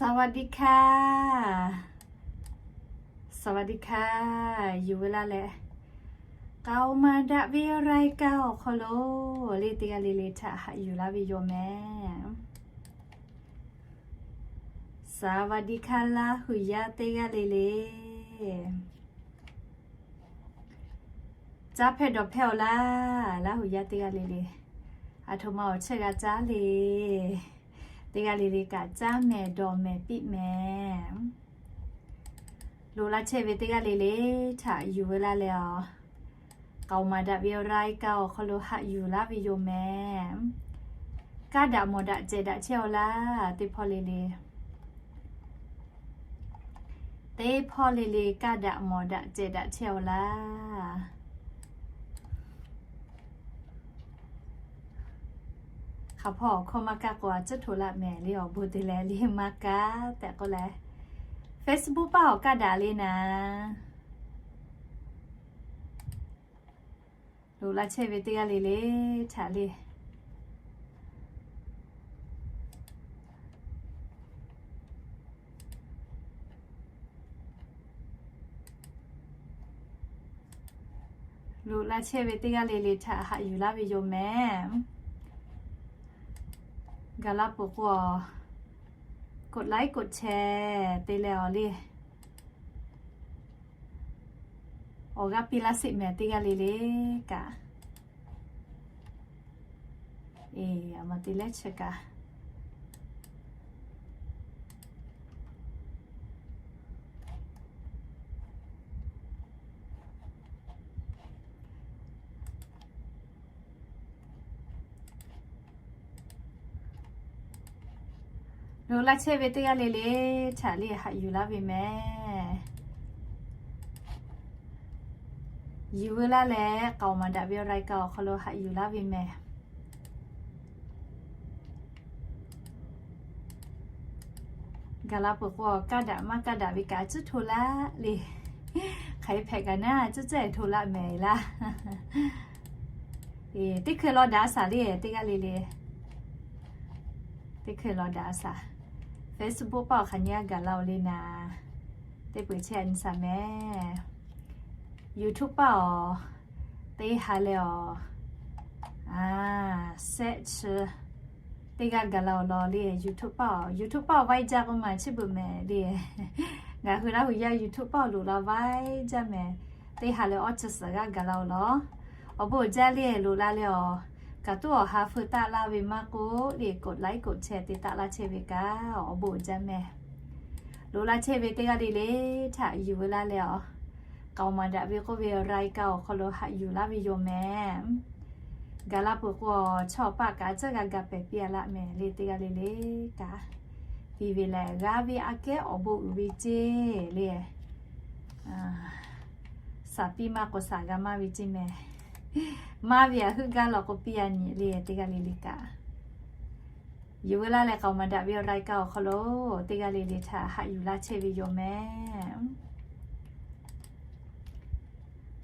สวัสดีค่ะ สวัสดีค่ะ Yuˬ ve laˇ leh, k'aoˍ maˍ daꞈ ve รายการ awˬ hk'aw lo le teˇ g'aˇ le le htaꞈ haꞈ yuˬ laˇ ve yoˬ mehˍ. สวัสดีค่ะ Laˇ huˍ yaˇ teˇ g'aˇ le le. Caˇ hpehˇ dawˬ hpehˇ-oˬ laˇ, Laˇ huˍ yaˇ teˇ g'aˇ le le. Aˬ htoꞈ ma awˬ chehˇ g'a caˇ le. Teˇ g'aˇ le le kaꞈ caˇ mehˍ dawˬ mehˍ piˇ mehˍ. Loꞈ laˇ chehˇ ve teˇ g'aˇ le le htaꞈ yuˬ ve laˇ leh, k'aoˍ maˍ daꞈ ve รายการ awˬ hk'aw lo haꞈ yuˬ laˇ ve yoˬ mehˍ. Kaˇ daꞈ mawˬ daꞈ cehˬ daꞈ chehˇ-oˬ laˇ, teˇ hpawˇ le le. Teˇ hpawˇ le le kaˇ daꞈ mawˬ daꞈ cehˬ daꞈ chehˇ-oˬ laˇ. Hk'aˬ hpawˇ awˬ hkawˇ maˇ kaˇ k'o, a ciˉ hto laˇ mehˍ le, awˬ bon te leh le maˇ kaˇ tehꞈ k'oˆ leh, Facebook paˇ awˬ kaˇ daꞈ le naˍ. Loꞈ laˇ chehˇ ve teˇ g'aˇ le le htaꞈ le. Loꞈ laˇ chehˇ ve teˇ g'aˇ le le htaꞈ haꞈ yuˬ laˇ ve yoˬ mehˍ. Gaˬ la peuˬ k'o, กดไลค์ กดแชร์ te leh awˬ le. Awˬ g'aˇ piˇ laˇ sheˍ mehˍ teˇ g'aˇ le le kaꞈ. Eˬ, a ma te leh chi kaꞈ. Loꞈ laˇ chehˇ ve teˇ g'aˇ le le htaꞈ le haꞈ yuˬ laˇ ve mehˍ. Yuˬ ve laˇ leh k'aoˍ maˍ daꞈ ve รายการ awˬ hk'aw lo haꞈ yuˬ laˇ ve mehˍ. Gaˬ la peuˬ k'o, kaˇ daꞈ maˇ kaˇ daꞈ ve kaꞈ a ciˉ hto laˇ le. Hk'aˬ hk'e hpehꞈ kaꞈ naˉ, a ciˉ cehˬ hto laˇ mehˍ laˇ. Teˇ hkui law daꞈ a shaˍ le, teˇ g'aˇ le le. Teˇ hkui law daꞈ a shaˍ. Facebook paˇ awˬ hk'aˬ nyi g'a gaˬ la-oˬ le naˍ. Teˇ peuˬ chehˇ a nyi shaˍ mehˍ. YouTube paˇ awˬ, teˇ ha leh awˬ, a, shehˆ chi teˇ g'aˇ gaˬ la-oˬ law le. YouTube paˇ awˬ, YouTube paˇ awˬ vaiˇ jaˇ k'oˆ ma chi beuꞈ mehˍ le. Ngaˬ hui Laˇ huˍ yaˇ YouTube paˇ awˬ loꞈ la vaiˇ jaˇ mehˍ. Teˇ ha leh awˇ chi suhˍ g'aˇ gaˬ la-oˬ law. Awˬ bon uiˍ jaˇ le, loꞈ la leh awˬ, kaꞈ tuˉ awˬ ha feu taˆ laˇ ve maˇ k'oˆ le, กดไลค์ กดแชร์ te taˆ laˇ chehˇ ve kaꞈ awˬ bon uiˍ jaˇ mehˍ. Loꞈ laˇ chehˇ ve teˇ g'aˇ le le htaꞈ yuˬ ve laˇ leh awˬ, k'aoˍ maˍ daꞈ ve k'oˆ ve รายการ awˬ hk'aw lo haꞈ yuˬ laˇ ve yoˬ mehˍ. Gaˬ la peuˬ k'o, chaw paˆ kaꞈ a ciˉ g'a ga pehˍ piˇ a laˇ mehˍ le, teˇ g'aˇ le le kaꞈ. Piˇ ve lehˬ, g'a ve aꞈ kehˉ awˬ bon uiˍ ve ceˇ le. Shaˍ piˇ maˇ k'o shaˍ g'a maˇ ve ceˇ mehˍ. Maˇ ve aꞈ heuˆ gaˇ law k'o piˇ a nyi le, teˇ g'aˇ le le kaꞈ. Yuˬ ve laˇ leh k'aoˍ maˍ daꞈ ve รายการ awˬ hk'aw lo teˇ g'aˇ le le htaꞈ haꞈ yuˬ laˇ chehˇ ve yoˬ mehˍ.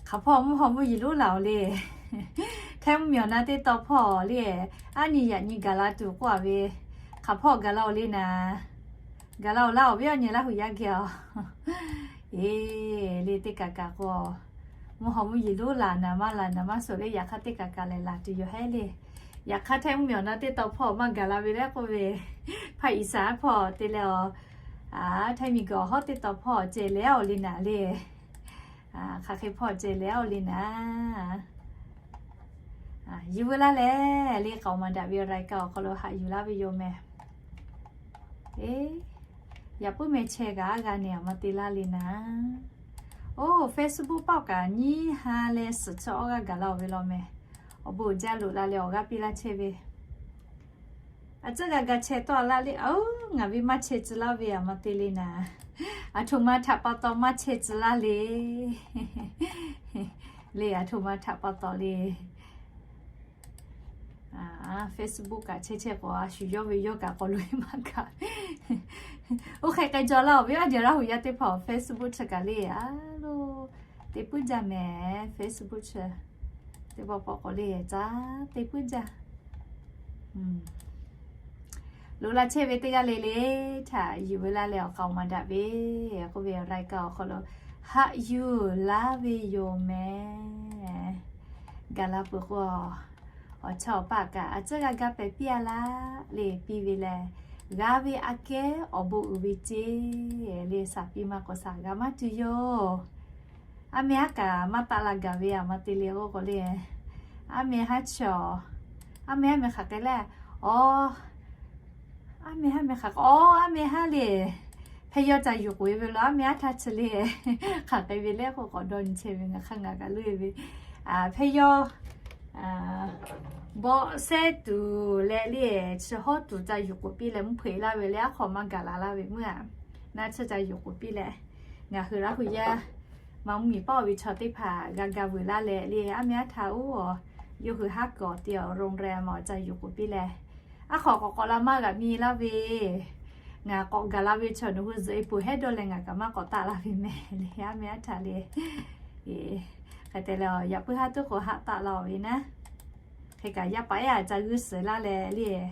Hk'aˬ hpawˇ mvuhˇ haw mvuhˇ yiˍ lonˉ laˬ-oˬ le. Hteˇ mvuhˇ miˬ awˬ na teˇ taw hpawˇ le, aˉ nyi yaꞈ nyi gaˬ la tuˬ k'oˆ a ve, hk'aˬ hpawˇ gaˬ la-oˬ le naˍ. Gaˬ la-oˬ laˇ, awˬ viˉ awˬ nyi Laˇ huˍ yaˇ geh a. Eˬ, le teˇ kaꞈ kaꞈ k'o, mvuhˇ haw mvuhˇ yiˍ lonˉ laˬ naˍ maˇ laˬ naˍ maˇ suhˍ le, yaꞈ hk'aˇ teˇ kaꞈ kaꞈ lehˬ laˬ tuˬ yoˬ hehˉ le. Yaꞈ hk'aˇ hteˇ mvuhˇ miˬ awˬ na teˇ taw hpawˇ maˇ gaˬ la ve leh k'oˆ ve, hpaˇ iˍ shaˍ hpawˇ te leh awˬ, hteˇ miˬ guiˬ awˬ hawˉ teˇ taw hpawˇ ceh leh-oˬ le naˍ le. Hk'aˬ hk'e hpawˇ ceh leh-oˬ le naˍ. Yuˬ ve laˇ leh le k'aoˍ maˍ daꞈ ve รายการ awˬ hk'aw lo haꞈ yuˬ laˇ ve yoˬ mehˍ. Eˬ, yaꞈ puiˉ meh chehˇ kaꞈ a g'a nehˬ a ma te laˇ le naˍ. Oˇ, Facebook paˆ awˬ kaꞈ nyiˇ ha leh suhˍ chi awˇ g'aˇ gaˬ la-oˬ ve law mehˍ. Awˬ bon uiˍ jaˇ, loꞈ la leh awˬ g'aˇ piˇ laˇ chehˇ ve. A ciˉ g'a ga chehˇ tawˆ a laˇ le, aˬ, ngaˬ ve maˇ chehˇ tcuh laˇ ve a ma te le naˍ. Aˬ htoꞈ ma htaꞈ pa taw maˇ chehˇ tcuh laˇ le. Le aˬ htoꞈ ma htaꞈ pa taw le. Facebook kaꞈ chehˇ chehˇ k'o, a shu yawˇ ve yawˇ kaꞈ k'awꞈ loꞈ-e maˇ kaꞈ. Oˇ hk'e k'ai jaw laˇ-oˬ ve, a jaˇ Laˇ huˍ yaˇ teˇ hpaˍ Facebook chi kaꞈ le, a lo, te puiˉ jaˇ mehˍ Facebook chi. Teˇ pawˆ pawˆ k'awꞈ le caˇ te puiˉ jaˇ. Loꞈ la chehˇ ve teˇ g'aˇ le le htaꞈ yuˬ ve laˇ leh awˬ k'a maˍ daꞈ ve k'oˆ ve awˬ รายการ awˬ hk'aw lo haꞈ yuˬ laˇ ve yoˬ mehˍ. Gaˬ la peuˬ k'o, awˬ chawˇ awˬ paˆ kaꞈ a tcuhˉ g'a gaˇ pehˍ piˇ a laˇ le piˇ ve lehˬ, g'a ve aꞈ kehˉ awˬ bon uiˍ ve ceˇ le. Saˍ piˇ maˇ k'awꞈ saˍ g'a maˇ tuˬ yoˬ. Aˉ meh haˉ kaꞈ maˇ taˆ la gaˬ ve aˬ ma te le k'oˆ k'o le, aˉ meh haˉ chi, aˉ meh haˉ meh hk'aˬ k'ai leh, a, aˉ meh haˉ meh hk'aˬ k'ai, a, aˉ meh haˉ le, hpehˇ yawˇ ca yuˬ k'oꞈ e ve la aˉ meh haˉ htaˇ chi le, hk'aˬ k'ai ve le k'oˆ k'awꞈ dawˇ nyi chehˇ ve ngaˬ hk'aˇ ngaˬ kaꞈ loˇ e ve, hpehˇ yawˇ bawˆ sehˉ tuˬ leh le, chi hawˉ tuˬ ca yuˬ k'oꞈ piˇ leh mvuhˇ hpeuꞈ laˇ ve le, aˉ hk'aw maˇ gaˬ la laˇ ve meuˇ a, naˆ tsuhˇ ca yuˬ k'oꞈ piˇ leh, ngaˬ hui Laˇ hu yaˇ ma mvuhˇ miˬ paˆ ve chaw teˇ hpaˍ g'a ga vuiˬ laˇ leh le, aˉ meh aˉ htaˇ oˇ, yawˇ hui haˉ kuiˬ awˬ ti awˬ โรงแรม awˬ ca yuˬ k'oꞈ piˇ leh, aˉ hk'aw k'awꞈ k'awꞈ la maˇ g'a miˇ laˇ ve, ngaˬ k'awꞈ gaˬ la ve chaw nawˬ hui zuhꞈ e peuˬ hehˉ dawˇ leh ngaˬ kaꞈ maˇ k'awꞈ taˆ la ve mehˍ le, aˉ meh aˉ htaˇ le. Hk'e te leh yaꞈ puiˉ haˉ tuˉ k'o haˆ taˆ la ve naˉ. Hk'e kaꞈ yaˇ paˍ yaˇ ca g'uiˇ suhˍ laˇ leh le,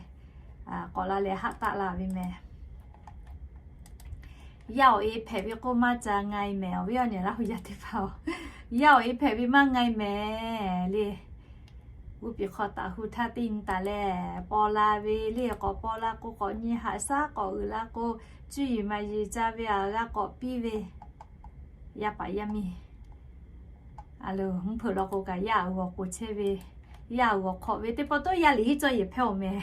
k'awꞈ la leh haˆ taˆ la ve mehˍ. Yaˇ awˬ e hpehꞈ ve k'oˆ maˇ ca nga e mehˍ, awˬ viˉ awˬ nyi Laˇ hu yaˇ teˇ hpaˍ-oˬ, yaˇ awˬ e hpehꞈ ve maˇ nga e mehˍ le. G'uˇ piˍ hk'aw taˍ hu htaˇ teˇ nyi taˍ leh paw la ve le, k'awꞈ paw la k'o k'awꞈ nyi, haꞈ shaˉ k'awꞈ uiˍ la k'o, cuˇ yiˍ maˍ yiˍ ca ve aꞈ g'a k'awꞈ piˇ ve, yaˇ paˍ yaˇ miˇ a lo mvuhˇ hpeuꞈ law k'o kaꞈ yaˇ uiˍ g'awˬ k'oˍ chehˇ ve, yaˇ uiˍ g'awˬ hk'awꞈ ve teˇ pawˆ toˉ yaˇ liꞈ hiˉ cawˇ yehˬ hpehˇ awˬ mehˍ.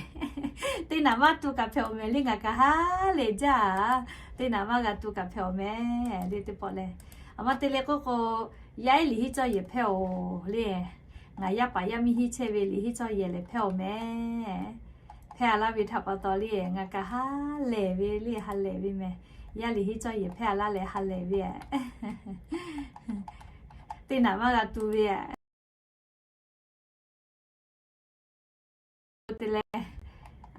Teˇ naꞈ maˇ tu kaꞈ hpehꞈ awˬ mehˍ le, ngaˬ kaꞈ ha lehˬ jaˇ. Teˇ naꞈ maˇ g'a tu kaꞈ hpehꞈ awˬ mehˍ le teˇ pawˆ lehˬ. Aˬ ma te le k'oˆ k'o, yaˇ iˉ liꞈ hiˉ cawˇ yehˬ hpehˇ awˬ le. Ngaˬ yaˇ paˍ yaˇ miˇ hiˉ chehˇ ve liꞈ hiˉ cawˇ yehˬ lehˬ hpehˇ awˬ mehˍ. Hpehˇ a laˇ ve htaꞈ pa taw le, ngaˬ kaꞈ ha lehˬ ve le, ha lehˬ ve mehˍ. Yaˇ liꞈ hiˉ cawˇ yehˬ hpehˇ a laˇ leh ha lehˬ ve a. Teˇ naꞈ maˇ g'a tu ve a. Te leh,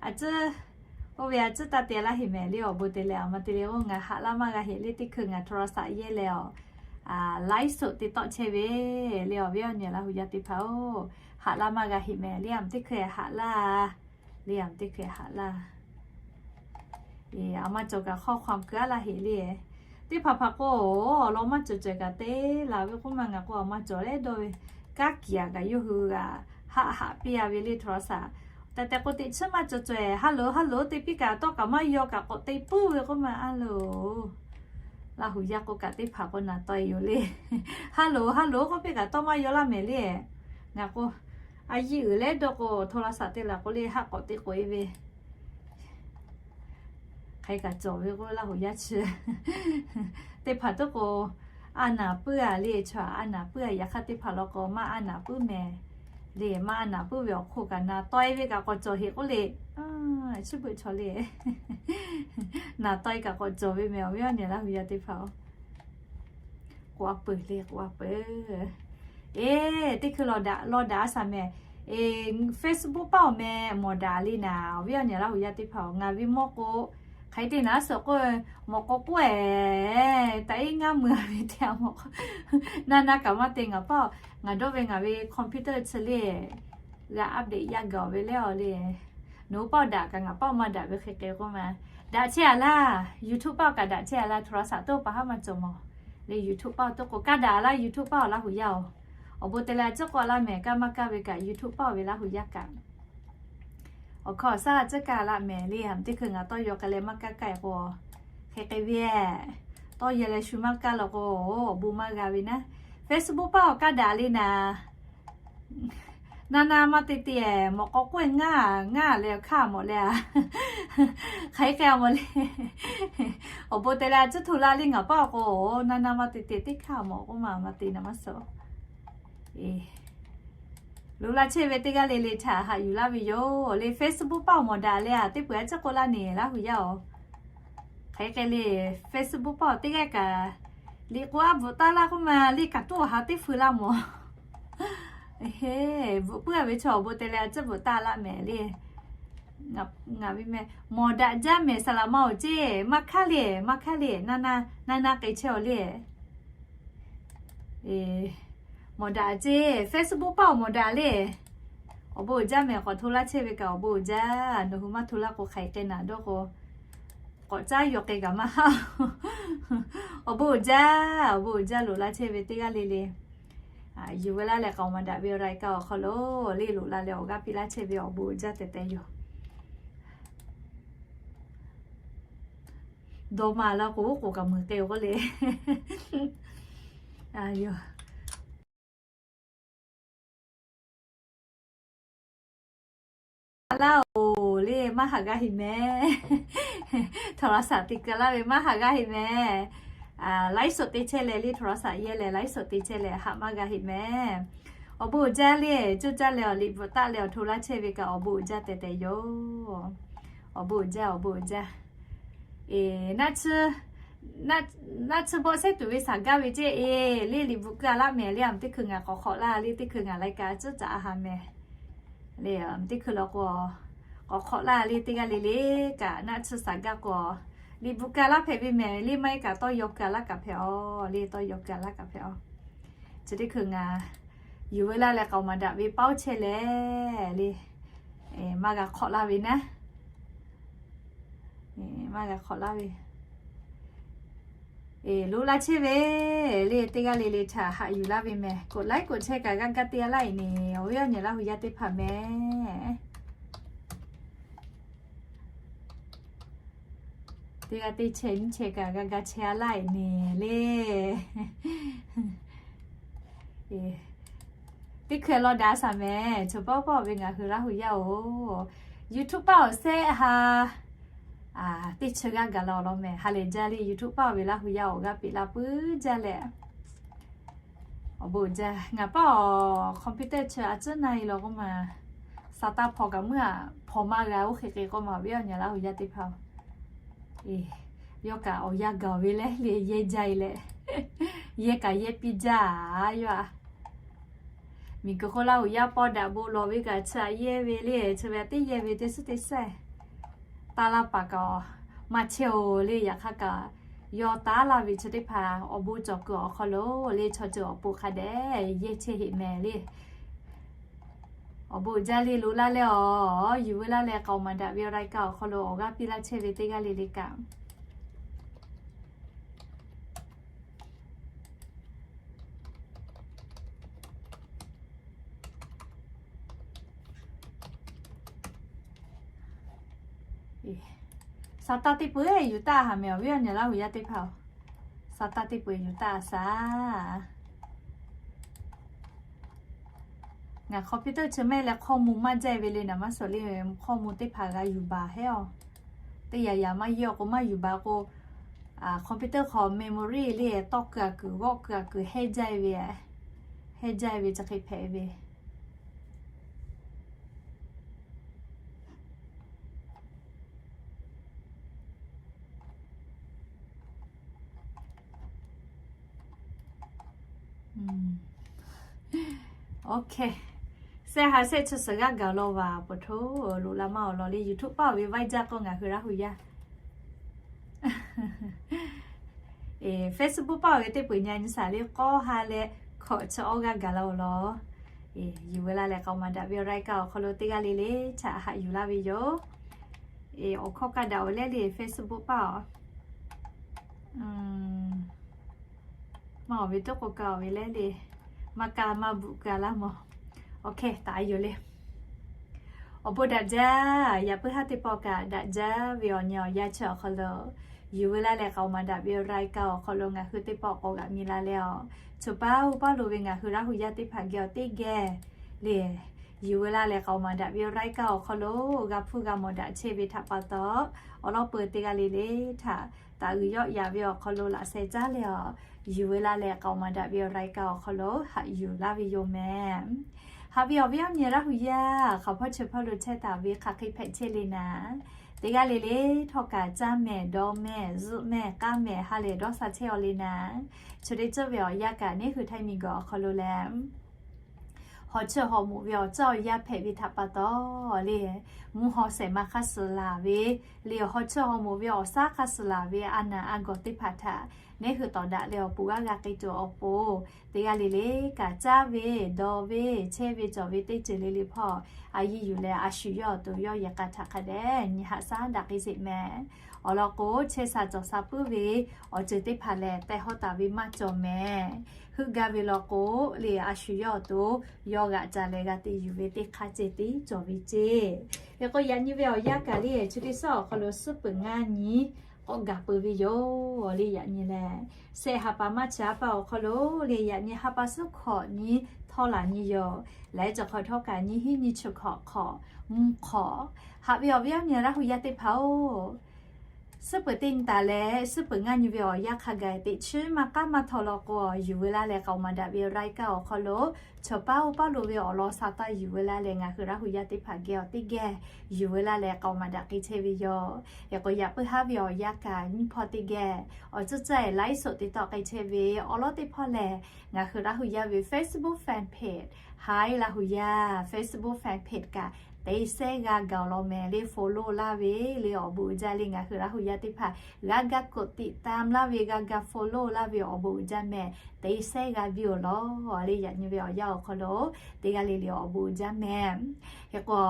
a tcuhˉ, oˇ ve a tcuhˉ taˇ te laˇ heꞈ mehˍ le, awˬ bon te leh aˬ ma te le k'o ngaˬ haꞈ laˇ maˇ g'a heꞈ le, teˇ hkui ngaˬ โทรศัพท์ yehˇ leh awˬ, laiˉ soꞈ te tawˆ chehˇ ve le, awˬ viˉ awˬ nyi Laˇ hu yaˇ teˇ hpaˍ-oˬ, haꞈ laˇ maˇ g'a heꞈ mehˍ le, aˬ ma teˇ hkui haꞈ laˇ le, aˬ ma teˇ hkui haꞈ laˇ. Aˬ ma cawˬ kaꞈ hk'aw hk'aw ku aˉ laˇ heꞈ le. Teˇ hpaˍ hpaˍ k'o, awˬ lawn maˇ cawˬ cawehˬ kaꞈ te laˬ ve k'oˆ ma, ngaˬ k'o aˬ ma cawˬ leh dawˇ ve, kaˉ kiˍ aꞈ kaꞈ yawˇ hui g'a haꞈ haꞈ piˇ a ve le โทรศัพท์. Tehꞈ tehꞈ k'o teꞈ chiˉ maˇ cawˬ cawehˬ, hello hello te piˇ kaꞈ tawˇ kaꞈ maˇ yaw kaꞈ k'awꞈ te puiˉ ve k'oˆ ma a loˬ. Laˇ hu yaˇ k'o kaꞈ teˇ hpaˍ k'o naˍ taw e yoˬ le. Hello hello k'oˆ piˇ kaꞈ tawˇ maˇ yaw laˇ mehˍ le. Ngaˬ k'o, a yiˇ uiˍ leh dawˇ k'o โทรศัพท์ te laˬ k'o le haˆ k'awꞈ te k'oꞈ e ve. Hk'e kaꞈ cawˬ ve k'o Laˇ hu yaˇ chi teˇ hpaˍ tuˉ k'o, a naˍ puiˉ a le, chaw a naˍ puiˉ a, yaꞈ hk'aˇ teˇ hpaˍ law k'o maˇ a naˍ puiˉ mehˍ le, maˇ a naˍ puiˉ ve awˬ hk'oˆ kaꞈ naˍ taw e ve kaꞈ k'awꞈ cawˬ heꞈ k'oˆ le. Chi beuꞈ chaw le, naˍ taw e kaꞈ k'awꞈ cawˬ ve mehˍ, awˬ viˉ awˬ nyi Laˇ hu yaˇ teˇ hpaˍ-oˬ. K'oˆ a peuˬ le, k'oˆ a peuˬ. Eˬ, teˇ hkui law daꞈ law daꞈ a shaˍ mehˍ. Facebook paˆ awˬ meh mawˬ daꞈ le naˍ, awˬ viˉ awˬ nyi Laˇ hu yaˇ teˇ hpaˍ-oˬ, ngaˬ ve mawˇ k'o, hk'aˬ hk'e te naˍ suhˍ k'oˆ, mawꞈ k'aw k'oˆ ehˍ, taꞈ iˉ ngaˇ mui a ve te a mawꞈ k'aw, naˇ naˇ kaꞈ maˇ te ngaˬ paˆ, ngaˬ dawˇ ve ngaˬ ve คอมพิวเตอร์ chi le, g'a update yaˇ gaˬ ve le awˬ le. Nawˬ hui paˆ daꞈ kaꞈ ngaˬ paˆ maˇ daꞈ ve hk'e hk'e k'oˆ ma. Daꞈ chehˇ a laˇ, YouTube paˆ kaꞈ daꞈ chehˇ a laˇ, โทรศัพท์ toˇ pa haˉ maˇ cawˬ mawˬ le. YouTube paˆ toˇ k'o kaˇ daꞈ a laˇ, YouTube paˆ awˬ Laˇ hu yaˇ-oˬ. Awˬ bon te leh a ciˉ k'awꞈ laˇ mehˍ, kaˇ maˇ kaˇ ve kaꞈ YouTube paˆ ve Laˇ hu yaˇ kaꞈ awˬ hkawˇ awˬ shaˉ a ciˉ kaˇ laˇ mehˍ le. Teˇ hkui ngaˬ tawˇ yaw k'ai leh maˇ kaˇ kaˇ e k'o, hk'e hk'e ve, tawˇ yaw leh shu maˇ kaˇ law k'o, awˬ bon maˇ g'a ve naˉ. Facebook paˆ awˬ kaˇ daꞈ le naˍ. Naˇ naˇ maˇ te te, mawꞈ k'aw k'oˆ e ngaˇ ngaˇ leh awˬ hk'aˇ mawˬ leh a, hk'aˬ hk'e k'ai a mawˬ le. Awˬ bon te leh a ciˉ hto laˇ le ngaˬ paˆ k'o, naˇ naˇ maˇ te te teˇ hk'aˇ mawˬ k'oˆ ma, maˇ te naˍ maˇ suhˍ. Loꞈ la chehˇ ve teˇ g'aˇ le le htaꞈ haꞈ yuˬ laˇ ve yoˬ le. Facebook paˆ awˬ mawˬ daꞈ le a, teˇ peuˬ a ciˉ k'oˆ laˇ neˬ Laˇ hu yaˇ-oˬ. Hk'aˬ hk'e le, Facebook paˆ awˬ teˇ g'aˇ kaꞈ liꞈ k'o a bvuhꞈ taˍ laˇ k'oˆ ma, le kaꞈ tuˉ awˬ ha teˇ feu laˇ mawˬ. Bvuhꞈ puiˉ a ve chaw awˬ bon te leh a ciˉ bvuhꞈ taˍ laˇ mehˍ le. Ngaˬ ve meh mawˬ daꞈ jaˇ mehˍ, saˍ laꞈ ma awˬ ceˇ maˇ hkaˉ le, maˇ hkaˉ le, naˇ naˇ naˇ naˇ k'ai chehˇ awˬ le. Mawˬ daꞈ ceˇ, Facebook paˆ awˬ mawˬ daꞈ le. Awˬ bon uiˍ jaˇ mehˍ, k'awꞈ hto laˇ chehˇ ve kaꞈ awˬ bon uiˍ jaˇ. Nawˬ hui maˇ hto laˇ k'o hk'aˬ hk'e naˍ dawˇ k'o, k'awꞈ caˉ yaw k'ai kaꞈ maˇ haˆ. Awˬ bon uiˍ jaˇ, awˬ bon uiˍ jaˇ loꞈ la chehˇ ve teˇ g'aˇ le le. Yuˬ ve laˇ leh k'aoˍ maˍ daꞈ ve awˬ laiˍ kaꞈ awˬ hk'aw lo le loꞈ la leh awˬ g'aˇ piˇ laˇ chehˇ ve awˬ bon uiˍ jaˇ tehꞈ tehꞈ yoˬ. Dawˇ maˇ la k'o, oˉ k'oˍ kaꞈ meuˍ k'ai-oˬ k'oˆ le. Yoˬ. Laˇ-oˬ le, maˇ haꞈ g'a heꞈ mehˍ. โทรศัพท์ te keu laˇ ve maˇ haꞈ g'a heꞈ mehˍ. Laiˉ suhˍ te chehˇ leh le, โทรศัพท์ yehˇ leh laiˉ suhˍ te chehˇ leh haꞈ maˇ g'a heꞈ mehˍ. Awˬ bon uiˍ jaˇ le, coˇ caˇ leh awˬ liꞈ bvuhꞈ taˆ leh awˬ hto laˇ chehˇ ve kaꞈ awˬ bon uiˍ jaˇ tehꞈ tehꞈ yoˬ. Awˬ bon uiˍ jaˇ, awˬ bon uiˍ jaˇ. Eˬ, naˆ tsuhˇ bawˆ sehˉ tuˬ ve shaˍ gaˇ ve ceˇ e, le liꞈ bvuhꞈ keu-a laˇ mehˍ le, aˬ teˇ hkui ngaˬ k'awꞈ hk'awꞈ laˇ le, teˇ hkui ngaˬ lai ka tcuhˉ caꞈ a ha mehˍ. Le, teˇ hkui law k'o, k'awꞈ hk'awꞈ laˇ le, teˇ g'aˇ le le kaꞈ naˆ tsuhˇ shaˍ gaˇ k'o, liꞈ bvuhꞈ keu-a laˇ hpehꞈ ve mehˍ le, maˇ heˆ kaꞈ tawˇ yaw keu-a laˇ kaꞈ hpehꞈ-aˬ le, tawˇ yaw keu-a laˇ kaꞈ hpehꞈ-aˬ. Chi teˇ hkui ngaˬ yuˬ ve laˇ leh k'aoˍ maˍ daꞈ ve paoˇ chehˇ leh le, maˇ g'a hk'awꞈ laˇ ve naˉ. Maˇ g'a hk'awꞈ laˇ ve. Loꞈ la chehˇ ve le, teˇ g'aˇ le le htaꞈ haꞈ yuˬ laˇ ve mehˍ. กดไลค์ กดแชร์ kaꞈ g'a gaˇ teˇ g'aˇ laˇ-e ne, awˬ viˉ awˬ nyi Laˇ huˍ yaˇ teˇ hpaˍ mehˍ. Teˇ g'aˇ teˇ chehˇ nyiˇ chehˇ kaꞈ g'a gaˇ chehˇ-a laˇ-e ne le. Teˇ hkui law daꞈ shaˍ mehˍ, chaw paˆ paˆ ve ngaˬ hui Laˇ huˍ yaˇ-oˬ, YouTube paˆ awˬ sehˉ ha teˇ chi g'aˇ gaˬ la awˬ lawn mehˍ. Ha lehˬ jaˇ le, YouTube paˆ ve Laˇ huˍ yaˇ awˬ g'aˇ peꞈ la puiˉ jaˇ leh, awˬ bon jaˇ. Ngaˬ paˆ awˬ computer chi a cuˉ na-e law k'oˆ ma, sa taˇ hpaw kaꞈ meuˇ aꞈ hpaw maˇ g'a oˇ hk'e hk'e k'oˆ ma, awˬ viˉ awˬ nyi Laˇ huˍ yaˇ teˇ hpaˍ-oˬ. Yawˇ kaꞈ awˬ yanˇ gaˬ ve leh le, yehˇ jaˇ-e leh, yehˇ kaꞈ yehˇ piˇ jaˇ-a yawˇ-a. Miˬguiˬ hk'oˆ Laˇ huˍ yaˇ paw daꞈ bon lawˬ ve kaꞈ chi aꞈ yehˇ ve le, chi ve aꞈ teˇ yehˇ ve teˇ suhˉ teˇ sehˉ, taˇ laˇ paˍ kaꞈ maˇ chehˇ-oˬ le. Yaꞈ hk'aˇ kaꞈ yawˇ taˇ laˇ ve chi teˇ hpaˍ awˬ bon cawˬ kuiˬ awˬ hk'aw lo le, chaw ceuˬ awˬ pon hk'a dehꞈ yehˇ chehˇ heꞈ mehˍ le. Awˬ bon jaˇ le, loꞈ la leh awˬ yuˬ ve laˇ leh k'aoˍ maˍ daꞈ ve awˬ รายการ awˬ hk'aw lo awˬ g'aˇ piˇ laˇ chehˇ ve teˇ g'aˇ le le kaꞈ Sa taˇ teˇ peu-eˬ yuˬ taˇ haˍ mehˍ, awˬ viˉ awˬ nyi Laˇ huˍ yaˇ teˇ hpaˍ-oˬ. Sa taˇ teˇ peu-eˬ yuˬ taˇ shaˍ. Ngaˬ computer chi mehˆ leh ข้อมูล maˇ jaˇ ve le, naˍ maˇ suhˍ le, ข้อมูล teˇ hpaˍ g'a yuˬ baˬ hehˉ-aˬ. Teˇ yaꞈ yaꞈ maˇ yehˇ-aˬ k'o maˇ yuˬ baˬ k'o, computer hk'aw memory le tawˇ keu-a kuiˬ, g'awˆ keu-a kuiˬ hehˉ jaˇ ve, hehˉ jaˇ ve chi hk'e hpehꞈ ve. Sehˆ ha sehˆ chi suhˍ g'aˇ gaˬ law vaˬ, pa htoˇ loꞈ la maˇ awˬ lawn le. YouTube paˆ ve ไว้ jaˇ k'o ngaˬ hui Laˇ huˍ yaˇ. Facebook paˆ ve teˇ peu-eˬ nyi nyi shaˍ le, k'awˇ ha leh hkawꞈ chi awˇ g'aˇ gaˬ la awˬ lawn. Yuˬ ve laˇ leh k'aoˍ maˍ daꞈ ve awˬ รายการ awˬ hk'aw lo teˇ g'aˇ le le htaꞈ haꞈ yuˬ laˇ ve yoˬ. Awˬ hkawˇ kaˇ daꞈ-oˬ leh le Facebook paˆ-oˬ. Maˇ awˬ ve toˉ k'o kaˇ-oˬ ve leh le, maˇ kaˇ maˇ bvuhꞈ kaˇ laˇ mawˬ. Awˬ hk'e taˍ yoˬ le. Awˬ bon daꞈ jaˇ. Yaꞈ puiˉ haˉ teˇ pawˆ kaꞈ daꞈ jaˇ ve awˬ nyi awˬ yanˇ chi awˬ hk'aw lo, yuˬ ve laˇ leh k'aoˍ maˍ daꞈ ve awˬ รายการ awˬ hk'aw lo ngaˬ hui teˇ pawˆ k'awꞈ g'aꞈ mi la leh-aˬ, choˬ paˇ oˇ paˇ lo ve ngaˬ hui Laˇ huˍ yaˇ teˇ hpaˍ geh awˬ teˇ geh le, yuˬ ve laˇ leh k'aoˍ maˍ daꞈ ve awˬ รายการ awˬ hk'aw lo g'a hpuˇ g'a mawˬ daꞈ chehˇ ve htaꞈ pa taw, awˬ lawn peu teˇ g'aˇ le le htaꞈ taˍ uiˍ yawˆ yaꞈ ve awˬ hk'aw lo laꞈ sheh caˉ leh-aˬ, yuˬ ve laˇ leh k'aoˍ maˍ daꞈ ve awˬ รายการ awˬ hk'aw lo haꞈ yuˬ laˇ ve yoˬ mehˍ. Haꞈ ve awˬ viˉ awˬ nyi Laˇ huˍ yaˇ hk'aˬ hpawˇ chi hpawˇ lo chehˇ taˍ ve hk'aˬ hk'e hpehꞈ chehˇ le naˍ, teˇ g'aˇ le le htawˇ kaꞈ caˇ mehˍ, dawˇ mehˍ, zuhˆ mehˍ, k'aˇ mehˍ, ha lehˬ dawˇ sha chehˇ-aw le naˍ, chi teˇ ceuˬ ve awˬ yanˇ kaꞈ neˇ hui Htaiˇ miˬguiˬ awˬ hk'aw lo lehˬ haw chiˇ haw moˍ ve awˬ caˇ awˬ yaˇ hpehꞈ ve htaꞈ pa taw le, mvuhˇ haw shehˍ ma hk'aˇ suh laˬ ve le, haw chiˇ haw moˍ ve awˬ shaˉ hk'aˇ suh laˬ ve a naˬ a gawˬ teˇ hpaˍ htaꞈ neˉ hui tawˍ daꞈ leh awˬ pon g'aˇ g'a k'ai tuˬ awˬ pon, teˇ g'aˇ le le kaꞈ caˇ ve, dawˬ ve, chehˇ ve cawˬ ve teˇ ceuˬ le le hpawˇ a yiˇ yuˬ leh a shu yawˇ awˬ to yawˇ yehˬ k'a htaꞈ hk'a dehꞈ nyi haꞈ shaˉ daꞈ k'ai sheˍ mehˍ. Awˬ lawn k'o, chehˇ sha cawˬ sha puiˉ ve awˬ ceuˬ teˇ hpaˍ lehˬ, teh hawˉ taˍ ve maˇ cawˬ mehˍ. Heuˆ gaˇ ve law k'o le, a shu yawˇ awˬ to yawˇ g'aꞈ ca leh g'a te yuˬ ve teˇ hk'aˇ ceh tiˉ cawˬ ve ceˇ. Hk'e k'o, yaꞈ nyi ve awˬ yanˇ kaꞈ le, chi teˇ suhˉ awˬ hk'aw lo suhˉ peuˬ ngaˇ nyi k'awꞈ gaˬ peuˬ ve yoˬ le. Yaꞈ nyi lehˬ, shehˆ ha pa maˇ chi ha pa awˬ hk'aw lo le, yaꞈ nyi ha pa suhˉ hkawꞈ nyi htawˇ laˬ nyi yoˬ. Laiˉ cawˬ hk'awꞈ htawˇ kaꞈ nyiˇ hinˉ nyiˇ chi hkawꞈ hk'awꞈ mvuhˇ hk'awꞈ haꞈ ve awˬ viˉ awˬ nyi Laˇ hu yaˇ teˇ hpaˍ-oˬ, suhˉ peuˬ teˇ nyi taˍ leh suhˉ peuˬ ngaˇ nyi ve awˬ yanˇ hk'a gaˬ teꞈ chiˉ maˇ k'aˉ maˇ htaw law k'o, yuˬ veu laˇ leh k'aoˍ maˍ daꞈ ve raiˉ kaˆ awˬ hk'aw lo, chaw paˉ oˇ paˉ lo ve awˬ lawn sha taˇ yuˬ veu laˇ leh ngaˬ hui Laˇ hu yaˇ teˇ hpaˍ geh awˬ teˇ geh yuˬ veu laˇ leh k'aoˍ maˍ daꞈ k'ai chehˇ ve yoˬ. Hk'e k'o, yaꞈ puiˉ haˉ ve awˬ yanˇ kaꞈ nyiˇ hpawˇ teˇ geh awˬ tcuhˉ tcuhˉ laiˉ soꞈ te tawˆ k'ai chehˇ ve awˬ lawn teˇ hpawˇ lehˬ, ngaˬ hui Laˇ hu yaˇ ve Facebook fan page, Hi Laˇ hu yaˇ Facebook fan page kaꞈ te sehˉ g'a gaˬ law mehˍ le, follow laˇ ve le awˬ bon uiˍ jaˇ le. Ngaˬ hui Laˇ hu yaˇ teˇ hpaˍ g'a ga กดติดตาม laˇ ve, g'a ga follow laˇ ve awˬ bon uiˍ jaˇ mehˍ. Te sehˉ g'a biˇ-oˬ law le. Yaꞈ nyi ve awˬ yanˇ awˬ hk'aw lo teˇ g'aˇ le le awˬ bon uiˍ jaˇ mehˍ. Hk'e k'o,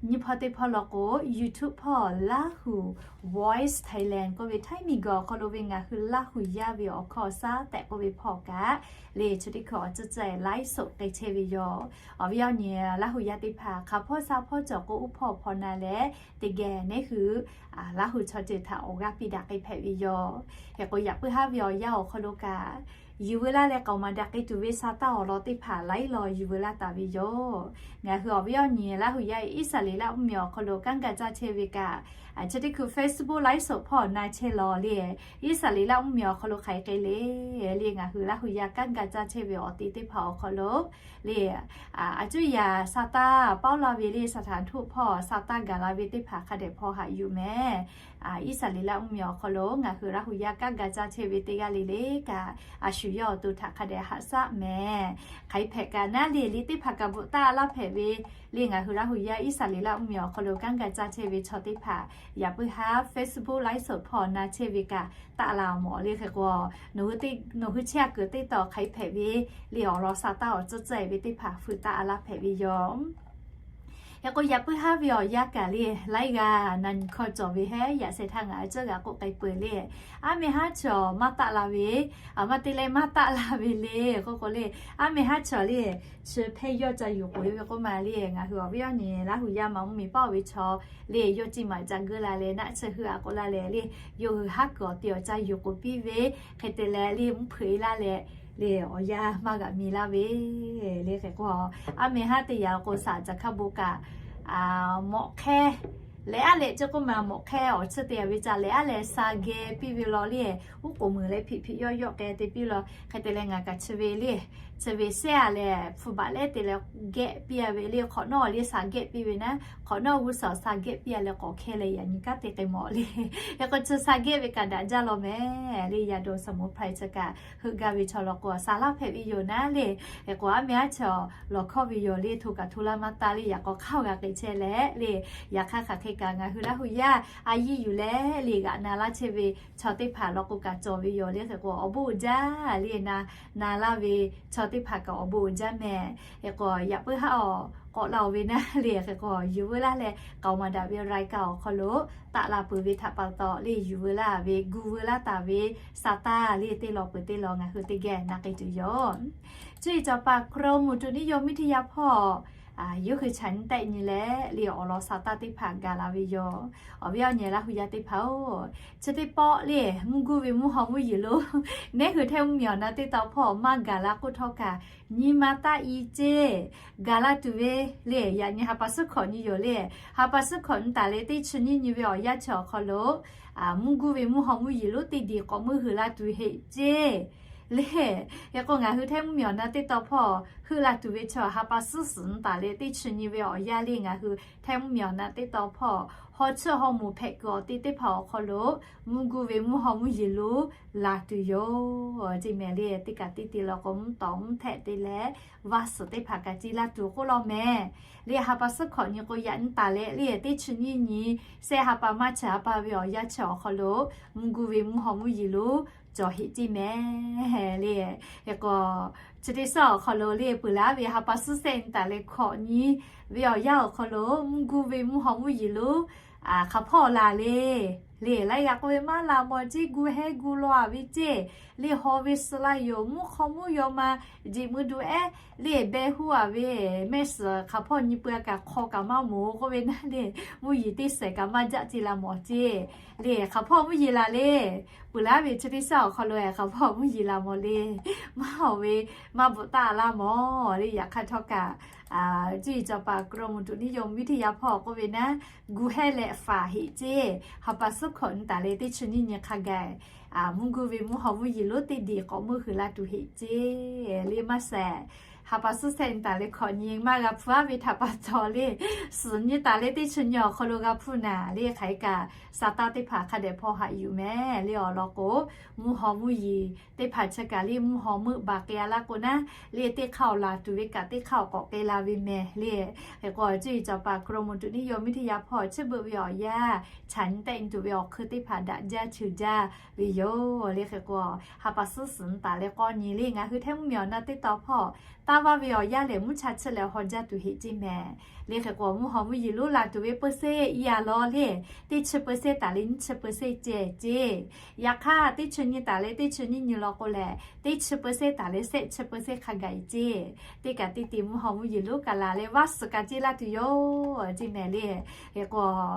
nyiˇ hpawˇ teˇ hpawˇ law k'o, YouTube hpawˇ Laˇ hu Voice Thailand k'oˆ ve Htaiˇ miˬguiˬ awˬ hk'aw lo ve ngaˬ hui Laˇ hu yaˇ ve awˬ hkawˇ shaˉ tehꞈ k'oˆ ve hpawˇ kaꞈ le, chi teˇ hkui awˬ tcuhˉ tcuhˉ laiˉ soꞈ k'ai chehˇ ve yoˬ. Awˬ viˉ awˬ nyi Laˇ hu yaˇ teˇ hpaˍ hk'aˬ hpawˇ sha hpawˇ cawˬ k'o, uˉ hpawˇ hpaw na leh teˇ geh neˉ hui Laˇ hu chaw ceuˬ htaꞈ awˬ g'aˇ piˇ daꞈ k'ai hpehꞈ ve yoˬ. Hk'e k'o, yaꞈ puiˉ haˉ ve awˬ yanˇ awˬ hk'aw lo kaꞈ yuˬ veu laˇ leh k'aoˍ maˍ daꞈ k'ai tuˬ ve sha taˇ awˬ lawn teˇ hpaˍ laiˉ law yuˬ veu laˇ taˍ ve yoˬ. Ngaˬ hui awˬ viˉ awˬ nyi Laˇ hu yaˇ Iˉsaˍreˍlaˆ mvuhˇmiˬ awˬ hk'aw lo kanˉ ga caˇ chehˇ ve kaꞈ, chi teˇ hkui Facebook laiˉ soꞈ hpawˇ na chehˇ law le, Iˉsaˍreˍlaˆ mvuhˇmiˬ awˬ hk'aw lo hk'aˬ hk'e k'ai le le, ngaˬ hui Laˇ hu yaˇ kanˉ ga caˇ chehˇ ve awˬ te teˇ hpaˍ awˬ hk'aw lo le, a cuˇ yaꞈ sha taˇ pawˆ la ve le, สถานทูต hpawˇ sha taˇ gaˬ la ve teˇ hpaˍ hk'a dehꞈ hpaw haꞈ yuˬ mehˍ. Iˉsaˍreˍlaˆ mvuhˇmiˬ awˬ hk'aw lo ngaˬ hui Laˇ hu yaˇ kanˉ ga caˇ chehˇ ve teˇ g'aˇ le le kaꞈ, a shu yawˇ awˬ to htaꞈ hk'a dehꞈ haꞈ shaˉ mehˍ. Hk'aˬ hk'e hpehꞈ kaꞈ naˉ le, le teˇ hpaˍ kaꞈ bvuhꞈ taˆ laˇ hpehꞈ ve le, ngaˬ hui Laˇ hu yaˇ Iˉsaˍreˍlaˆ mvuhˇmiˬ awˬ hk'aw lo kanˉ ga caˇ chehˇ ve chaw teˇ hpaˍ yaꞈ puiˉ haˉ Facebook laiˉ soꞈ hpawˇ na chehˇ ve kaꞈ taˆ la mawˬ le. Hk'e k'o, nawˬ hui chehˇ a kuiˬ teˇ taw hk'aˬ hk'e hpehꞈ ve le, awˬ lawn sha taˇ awˬ tcuhˉ tcuhˉ ve teˇ hpaˍ hpui taˆ laˇ hpehꞈ ve yoˬ. Hk'e k'o, yaꞈ puiˉ haˉ ve awˬ yanˇ kaꞈ le, laiˉ g'aˇ na nyi hkawˇ cawˬ ve heˉ, yaꞈ sheh htaˇ ngaˬ hui ceuˬ g'a k'oˆ k'ai peuˬ le. Aˉ meh haˉ chaw maˇ taˆ la ve, a maˇ te leh maˇ taˆ la ve le k'oˆ k'o le, aˉ meh haˉ chaw le, chi hpehˇ yawˇ ca yuˬ k'oˍ ve k'oˆ ma le, ngaˬ hui awˬ viˉ awˬ nyi Laˇ hu yaˇ ma mvuhˇmiˬ pawˆ ve chaw le, yawˇ ciˇ maˬ ca geuˆ la leh naˆ tsuhˇ hui a k'oˆ la leh le, yawˇ hui haˉ kuiˬ awˬ te awˬ ca yuˬ k'oˍ piˇ ve, hk'e te leh le mvuhˇ hpeuꞈ e laˇ leh le awˬ yanˇ maˇ g'aꞈ mi laˇ ve le. Hk'e k'o, aˉ meh haˉ teˇ yaꞈ k'o, saˍ caˬ hkaˇ bon kaꞈ mawꞈ hk'ehˇ leh aˉ leh ceh k'oˆ ma, mawꞈ hk'ehˇ awˬ tsuhˇ te a ve ca leh aˉ leh sha geh piˇ ve law le, uˉ k'oˍ meuˍ leh hpiꞈ hpiꞈ yawˆ yawˆ k'ai te piˇ law. Hk'e te leh ngaˬ kaꞈ chi ve le, chi ve sehˉ a leh hpu baꞈ leh te leh gehˆ piˇ a ve le, hk'awꞈ nawˉ le sha gehˆ piˇ ve naˉ, hk'awꞈ nawˉ g'uˇ suhˍ sha gehˆ piˇ a leh k'awꞈ hkehˇ leh yaꞈ nyi kanˉ te k'ai mawˬ le. Hk'e k'o, chi sha gehˆ ve kaꞈ daꞈ jaˇ law mehˍ le, yaꞈ dawˬ saˍmoˍ hpaˍ-e chi kaꞈ heuˆ gaˇ ve chaw law k'o, sha laˇ hpehꞈ ve yoˬ naˉ le. Hk'e k'o, aˉ meh haˉ chaw lawˬ hkawˇ ve yoˬ le, hto kaꞈ hto laˇ maˇ taˇ le, yaꞈ k'aw hk'aˇ g'a k'ai chehˇ leh le, yaꞈ hk'aˇ hk'aˬ hk'e kaꞈ ngaˬ hui Laˇ hu yaˇ a yiˇ yuˬ leh le g'aꞈ na laˇ chehˇ ve chaw teˇ hpaˍ law k'o kaꞈ cawˬ ve yoˬ le. Hk'e k'o, awˬ bon uiˍ jaˇ le, na na laˇ ve chaw teˇ hpaˍ kaꞈ awˬ bon uiˍ jaˇ mehˍ. Hk'e k'o, yaꞈ puiˉ haˉ awˬ k'awꞈ la-oˬ ve naˉ le. Hk'e k'o, yuˬ veu laˇ leh k'aoˍ maˍ daꞈ ve raiˉ kaˆ awˬ hk'aw lo taˆ la peuˬ ve htaꞈ pa taw le, yuˬ veu laˇ ve, gu veu laˇ taˍ ve sha taˇ le, teˇ law peuˬ teˇ law ngaˬ hui teˇ geh na k'ai tuˬ yoˬ. Cuˇ yiˍ cawˬ paˍ กรมอุตุนิยมวิทยา hpawˇ yawˇ hui chaꞈ nyi tehˆ nyi leh le, awˬ lawn sha taˇ teˇ hpaˍ gaˬ la ve yoˬ. Awˬ viˉ awˬ nyi Laˇ hu yaˇ teˇ hpaˍ-oˬ, chi teˇ pawˆ le, mvuhˇ guˇ ve mvuhˇ haw mvuhˇ yeˬ lo neˉ hui htehˇ mvuhˇmiˬ awˬ na teˇ taw hpawˇ maˇ gaˬ la k'oˆ htawˇ kaꞈ, nyi ma taˆ i ceˇ gaˬ la tuˬ ve le. Yaꞈ nyi ha pa suhˉ hkawꞈ nyi yoˬ le. Ha pa suhˉ hkawꞈ nyi taˍ leh teˇ chi nyiˇ nyi ve awˬ yanˇ chi awˬ hk'aw lo mvuhˇ guˇ ve mvuhˇ haw mvuhˇ yeˬ lonˉ teˇ diˬ k'awꞈ meuˇ hui la tuˬ heˆ ceˇ. Le, hk'e k'o ngaˬ hui htaiˇ mvuhˇmiˬ awˬ na teˇ tawn hpawˇ heuˆ la tuˬ ve chaw ha pa suhˉ suhˍ nyi taˍ leh teˇ chi nyi ve awˬ yanˇ le ngaˬ hui htaiˇ mvuhˇmiˬ awˬ na teˇ tawn hpawˇ haw chiˇ haw moˍ hpehꞈ kuiˬ awˬ te teˇ hpaˍ awˬ hk'aw lo mvuhˇ guˇ ve mvuhˇ haw mvuhˇ yeˬ lonˉ la tuˬ yoˬ. Ceˇ mehˍ le, teˇ kaꞈ teˇ te law k'o mvuhˇ tawˍ mvuhˇ htehꞈ te leh vaˇ suhˍ teˇ hpaˍ kaꞈ ce la tuˬ k'oˆ law mehˍ. Le ha pa suhˉ hkawꞈ nyi k'o yaꞈ nyi taˍ leh le teˇ chi nyi nyi shehˆ ha pa maˇ chi ha pa ve awˬ yanˇ chi awˬ hk'aw lo mvuhˇ guˇ ve mvuhˇ haw mvuhˇ yeˬ lonˉ cawˬ heꞈ ceˇ mehˍ le. Hk'e k'o chi teˇ suhˉ awˬ hk'aw lo le peuˬ laˇ ve ha pa suhˉ shehˆ nyi taˍ leh hkawꞈ nyi ve awˬ yanˇ awˬ hk'aw lo mvuhˇ guˇ ve mvuhˇ haw mvuhˇ yeˬ lonˉ hk'aˬ hpawˇ la le. Le laiˉ g'aˇ k'oˆ ve maˇ la mawˬ ceˇ, gu heh gu law a ve ceˇ. Le haw ve suh la yoˬ, mvuhˇ hk'aw mvuhˇ yaw ma jeꞈ mui du ehˉ le beh huˉ a ve mehˆ suhˍ hk'aˬ hpawˇ nyi peuˬ a kaꞈ hk'aw kaꞈ maˇ moˍ k'oˆ ve naˉ le, mvuhˇ yeˬ teˇ shehˍ kaꞈ maˇ jaˆ ce la mawˬ ceˇ. Le hk'aˬ hpawˇ mvuhˇ yeˬ la le, peuˬ laˇ ve chi teˇ suhˉ awˬ hk'aw lo hk'aˬ hpawˇ mvuhˇ yeˬ la mawˬ le. Maˇ haw ve maˇ bvuhꞈ taˆ laˇ mawˬ le. Yaꞈ hk'aˇ htawˇ kaꞈ cuˇ yiˍ cawˬ paˍ กรมอุตุนิยมวิทยา hpawˇ k'oˆ ve naˉ, gu heh leh faˍ heˆ ceˇ. Ha pa suhˉ hkawꞈ nyi taˍ leh teˇ chi nyi nyi hk'a gaˬ mvuhˇ guˇ ve mvuhˇ haw mvuhˇ yeˬ lonˉ teˇ diˬ k'awꞈ meuˇ huiˬ la tuˬ heˆ ceˇ. Le maˇ shehˍ ha pa suhˉ shehˆ nyi taˍ leh hkawꞈ nyi maˇ g'a hpuˇ aˉ ve htaꞈ pa taw le, suhˍ nyi taˍ leh teˇ chi nyi awˬ hk'aw lo g'a hpuˇ naˍ le. Hk'aˬ hk'e kaꞈ sa taˇ teˇ hpaˍ hk'a dehꞈ hpaw haꞈ yuˬ mehˍ le. Awˬ lawn k'o mvuhˇ haw mvuhˇ yeˬ teˇ hpaˍ chi kaꞈ le mvuhˇ haw meuˆ baˬ k'ai a laˇ k'o naˉ le teˇ hk'aˇ awˬ laˬ tuˬ ve kaꞈ teˇ hk'aˇ awˬ k'awꞈ k'ai la ve mehˍ le. Hk'e k'o cuˇ yiˍ cawˬ paˍ กรมอุตุนิยมวิทยา hpawˇ chi beuꞈ ve awˬ yanˇ chaꞈ nyi tehˆ nyi tuˬ ve awˬ hk'eun teˇ hpaˍ daꞈ jaˇ cheuˬ jaˇ ve yoˬ le. Hk'e k'o ha pa suhˉ suhˍ nyi taˍ leh k'awˇ nyi le ngaˬ hui htaiˇ mvuhˇmiˬ awˬ na teˇ tawn hpawˇ taˇ vaˇ ve awˬ yanˇ lehˬ mvuhˇ cha chi leh haw jaˇ tuˬ heˆ ceˇ mehˍ le. Hk'e k'o mvuhˇ haw mvuhˇ yeˬ lonˉ la tuˬ ve เปอร์เซ็นต์ yaˇ law le teˇ chi เปอร์เซ็นต์ taˍ leh nyiˇ chi เปอร์เซ็นต์ ceh ceˇ. Yaꞈ hk'aˇ teˇ chi nyi taˍ leh teˇ chi nyi nyi law k'o lehˬ teˇ chi เปอร์เซ็นต์ taˍ leh shehˆ chi เปอร์เซ็นต์ hk'a gaˬ ceˇ. Teˇ kaꞈ teˇ te mvuhˇ haw mvuhˇ yeˬ lonˉ kaꞈ la leh vaˇ suhˍ kaꞈ ce laˇ tuˬ yoˬ ceˇ mehˍ le. Hk'e k'o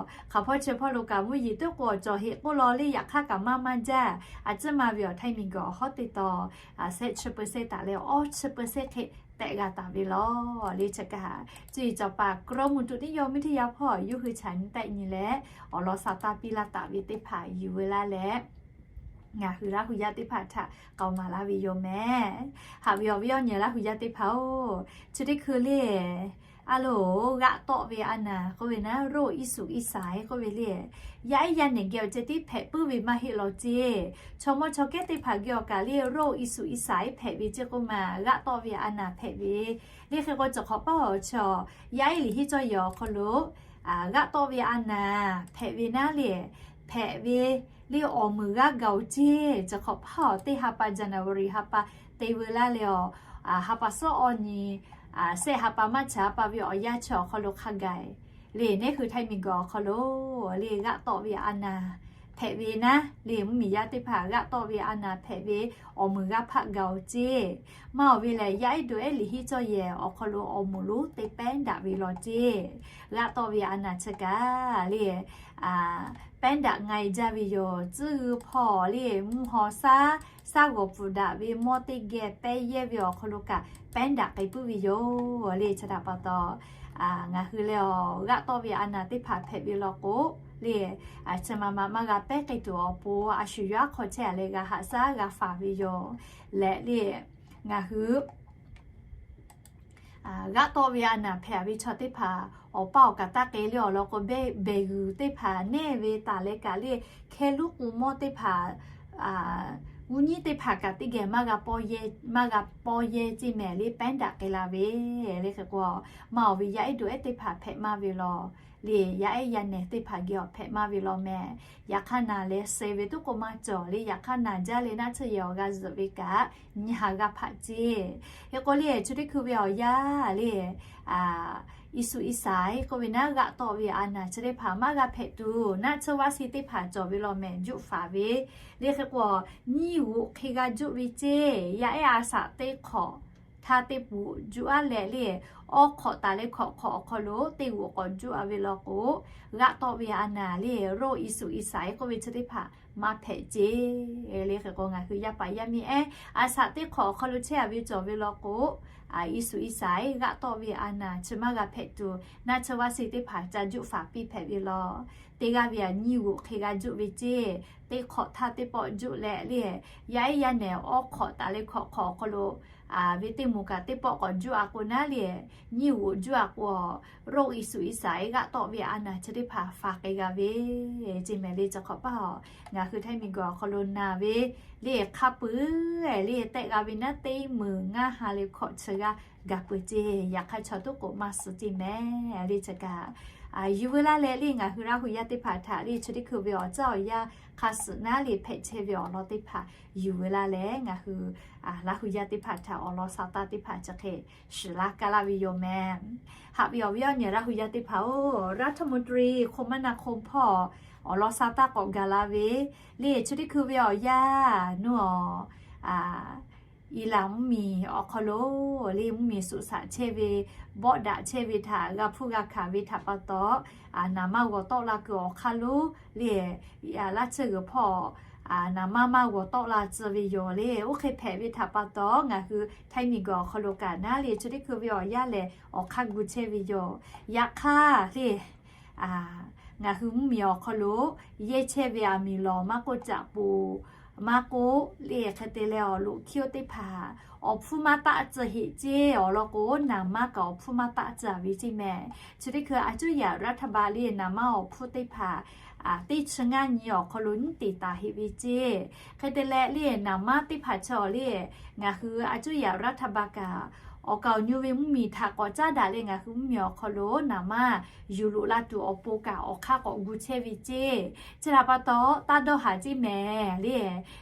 hk'aˬ hpawˇ chi hpawˇ lo kaꞈ mvuhˇ yeˬ teˇ k'o cawˬ heˆ k'oˆ law le. Yaꞈ hk'aˇ kaꞈ maˇ maˇ jaˇ. A ciˉ ma ve awˬ htaiˇ miˬguiˬ awˬ hawˉ teˇ tawn shehˆ chi เปอร์เซ็นต์ taˍ leh awˇ chi เปอร์เซ็นต์ hk'e tehꞈ g'a taˍ ve law le. Chi kaꞈ cuˇ yiˍ cawˬ paˍ กรมอุตุนิยมวิทยา hpawˇ yawˇ hui chaꞈ nyi tehˆ nyi leh awˬ lawn sa taˇ piˇ laˇ taˍ ve teˇ hpaˍ yuˬ ve laˇ leh ngaˬ hui Laˇ hu yaˇ teˇ hpaˍ htaꞈ k'aoˍ maˍ laˇ ve yoˬ mehˍ. Haꞈ ve awˬ viˉ awˬ nyi Laˇ hu yaˇ teˇ hpaˍ-oˬ, chi teˇ hkui le a loˍ g'aˆ tawˆ ve a naˍ k'oˆ ve naˉ โรคอีสุกอีใส k'oˆ ve le yaˇ ehˉ yaˇ nehˬ geh awˬ ceh tiˉ hpehꞈ puiˉ ve maˇ heˆ law ceˇ. Chaw mawˇ chaw kehˉ teˇ hpaˍ geh awˬ kaꞈ le โรคอีสุกอีใส hpehꞈ ve ceˇ k'oˆ ma g'aˆ tawˆ ve a naˍ hpehꞈ ve le. Hk'e k'o cawˬ hk'awꞈ paˇ awˬ chi awˬ yaˇ ehˉ liꞈ henˇ cawˇ yehˬ awˬ hk'aw lo g'aˆ tawˆ ve a naˍ hpehꞈ ve naˉ le hpehꞈ ve le awˬ meunˍ g'aˇ gaˬ-oˬ ceˇ. Cawˬ hk'awꞈ paˇ awˬ teˇ ha pa January ha pa te veu laˇ leh awˬ ha pa suhˉ awˇ nyi shehˆ ha pa maˇ chi ha pa ve awˬ yanˇ chi awˬ hk'aw lo hk'a gaˬ le nehˉ hui htaiˇ miˬguiˬ awˬ hk'aw lo le g'aˆ tawˆ ve a naˍ hpehꞈ ve naˉ le mvuhˇmiˬ yaˇ teˇ hpaˍ g'aˆ tawˆ ve a naˍ hpehꞈ ve awˬ meunˍ g'aˇ hpaˆ gaˬ-oˬ ceˇ. Maˇ awˬ ve lehˬ yaˇ ehˉ do ehˉ liꞈ henˇ cawˇ yehˬ awˬ hk'aw lo awˬ moˍ lonˉ te pehˉ daꞈ ve law ceˇ. G'aˆ tawˆ ve a naˍ chi kaꞈ le pehˉ daꞈ nga e jaˇ ve yoˬ. Tcuhˉ g'uiˇ hpawˇ le mvuhˇ haw shaˉ shaˉ g'awˬ pfuhˍ daꞈ ve mawˇ teˇ geh pehˉ yehˇ ve awˬ hk'aw lo kaꞈ pehˉ daꞈ k'ai puiˉ ve yoˬ le. Chi htaꞈ pa taw ngaˬ hui lehˬ awˬ g'aˆ tawˆ ve a naˍ teˇ hpaˍ hpehꞈ ve law k'o le chi ma ma maˇ g'a pehˉ k'ai tuˬ awˬ pon a shu yawˇ aˉ hk'aw chehˇ a leh g'a haꞈ shaˉ g'a faˍ ve yoˬ. Leh le ngaˬ hui g'aˆ tawˆ ve a naˍ hpehꞈ ve chaw teˇ hpaˍ awˬ paˇ awˬ kaꞈ taˇ k'e le awˬ lawn k'o behˬ g'uiˬ teˇ hpaˍ nehˇ ve taˍ leh kaꞈ le hkehˇ luˉ k'u mawˇ teˇ hpaˍ g'uˇ nyiˉ teˇ hpaˍ kaꞈ teˇ geh maˇ g'a pawˇ yehˇ ceˇ mehˍ le pehˉ daꞈ k'ai la ve le. Hk'e k'o maˇ awˬ ve yaˇ ehˉ do ehˉ teˇ hpaˍ hpehꞈ maˇ ve law le yaˇ ehˉ yaˇ nehˬ teˇ hpaˍ geh awˬ hpehꞈ maˇ ve law mehˍ. Yaꞈ hk'aˇ naˍ leh suh ve tuˉ k'o maˇ cawˬ le. Yaꞈ hk'aˇ naˍ jaˇ leh naˆ tsuhˇ yehˬ awˬ g'a zuhꞈ ve kaꞈ nyi ha g'aˇ hpaꞈ ceˇ. Hk'e k'o le chi teˇ hkui ve awˬ yanˇ le isu isa k'oˆ ve naˉ g'aˆ tawˆ ve a naˍ chi teˇ hpaˍ maˇ g'a hpehꞈ tuˬ naˆ tsuhˇ vaˇ si teˇ hpaˍ cawˬ ve law mehˍ juˆ faˍ ve le. Hk'e k'o nyiˇ g'oꞈ hk'e g'a juˆ ve ceˇ. Yaˇ ehˉ a shaꞈ teˇ hk'awꞈ htaˇ teˇ peuˬ juˆ aˉ leh le awˇ hk'awꞈ taˍ leh hkawꞈ hk'awꞈ awˬ hk'aw lo teˇ g'oꞈ k'awꞈ juˆ a ve law k'o g'aˆ tawˆ ve a naˍ le โรคอีสุกอีใส k'oˆ ve chi teˇ hpaˍ maˇ hpehꞈ ceˇ le. Hk'e k'o ngaˬ hui yaˇ paˍ yaˇ miˇ ehˉ a shaꞈ teˇ hk'awꞈ awˬ hk'aw lo chehˇ a ve cawˬ ve law k'o isu isa g'aˆ tawˆ ve a naˍ chi maˇ g'a hpehꞈ tuˬ naˆ tsuhˇ vaˇ si teˇ hpaˍ ca juˆ faˍ piˇ hpehꞈ ve law. Teˇ g'aˇ ve a nyiˇ g'oꞈ hk'e g'a juˆ ve ceˇ. teˇ hk'awꞈ htaˇ teˇ pawˆ juˆ leh le, yaˇ iˉ yaˇ nehˬ awˉ hk'awꞈ taˍ leh hkawꞈ hk'awꞈ awˬ hk'aw lo ve teˇ moˍ kaꞈ teˇ pawˆ k'awꞈ juˆ a k'o naˉ le, nyiˇ g'oꞈ juˆ a k'o, โรคอีสุกอีใส g'aˆ tawˆ ve a naˬ chi teˇ hpaˍ faˍ k'ai g'a ve ceˇ mehˍ le. Chi hk'awꞈ paˇ a, ngaˬ hui Htaiˇ miˬguiˬ awˬ hk'aw lo naˬ ve le hk'a peuˬ le tehˆ g'a ve naˉ teˇ meunˍ ngaˇ ha leh hkawꞈ chi g'aˇ gaˬ peuˬ ceˇ. Yaꞈ hk'aˇ chaw toˉ k'oˍ maˇ suh ceˇ mehˍ le. Chi kaꞈ yuˬ veu laˇ leh le ngaˬ hui Laˇ hu yaˇ teˇ hpaˍ htaꞈ le chi teˇ hkui ve awˬ caˉ awˬ yaˇ hk'a suhˍ naˉ le hpehꞈ chehˇ ve awˬ lawn teˇ hpaˍ yuˬ veu laˇ leh ngaˬ hui Laˇ hu yaˇ teˇ hpaˍ htaꞈ awˬ lawn sa taˇ teˇ hpaˍ chi hk'e shiˍ laˇ kaˇ laˇ ve yoˬ mehˍ. Haꞈ ve awˬ viˉ awˬ nyi Laˇ hu yaˇ teˇ hpaˍ-oˬ, รัฐมนตรีคมนาคม hpawˇ awˬ lawn sa taˇ k'awꞈ gaˬ la ve le chi teˇ hkui ve awˬ yaˇ nuˇ awˬ Iˉlaꞈ mvuhˇmiˬ awˬ hk'aw lo le mvuhˇmiˬ suꞈ shaꞈ chehˇ ve, bawˆ daꞈ chehˇ ve htaꞈ g'a hpuˇ g'a hkanˍ ve htaꞈ pa taw, naˍ manˇ g'awˬ tawˆ la kuiˬ awˬ hk'aˇ lo le, laˇ tsuhˇ g'uiˬ hpawˇ naˍ manˇ maˇ g'awˬ tawˆ la tcuh ve yoˬ le. Oˇ hk'e hpehꞈ ve htaꞈ pa taw ngaˬ hui Htaiˇ miˬguiˬ awˬ hk'aw lo kaꞈ naˉ le chi teˇ hkui ve awˬ yaˇ lehˬ awˬ hk'aˇ gu chehˇ ve yoˬ. Yaꞈ hk'aˇ le ngaˬ hui mvuhˇmiˬ awˬ hk'aw lo yehˇ chehˇ ve aˬ miˍ lawˬ maˇ k'oˆ, caꞈ poˍ maˇ k'oˆ le, hk'e te leh awˬ loꞈ hkiˇ oˇ teˇ hpaˍ awˬ hpfuhˇ maˇ taˆ tcuh heꞈ ceˇ. Awˬ lawn k'o, naˍ manˇ kaꞈ awˬ hpfuhˇ maˇ taˆ tcuh ve ceˇ mehˍ. Chi teˇ hkui a cuˉ yaꞈ รัฐบาล le naˍ manˇ awˬ hpfuhˇ teˇ hpaˍ teˇ chi ngaˇ nyi awˬ hk'aw lo nyiˉ teˍ taˍ heꞈ ve ceˇ. Hk'e te leh le naˍ manˇ teˇ hpaˍ chaw le ngaˬ hui a cuˉ yaꞈ รัฐบาล kaꞈ awˬ kaˍ awˬ nyi ve mvuhˇmiˬ htaꞈ k'awꞈ caˉ daꞈ leh ngaˬ hui mvuhˇmiˬ awˬ hk'aw lo naˍ manˇ yuˬ loꞈ la tuˬ awˬ pon kaꞈ awˬ hk'aˇ k'awꞈ gu chehˇ ve ceˇ. Chi htaꞈ pa taw taˇ dawˇ haˍ ceˇ mehˍ le.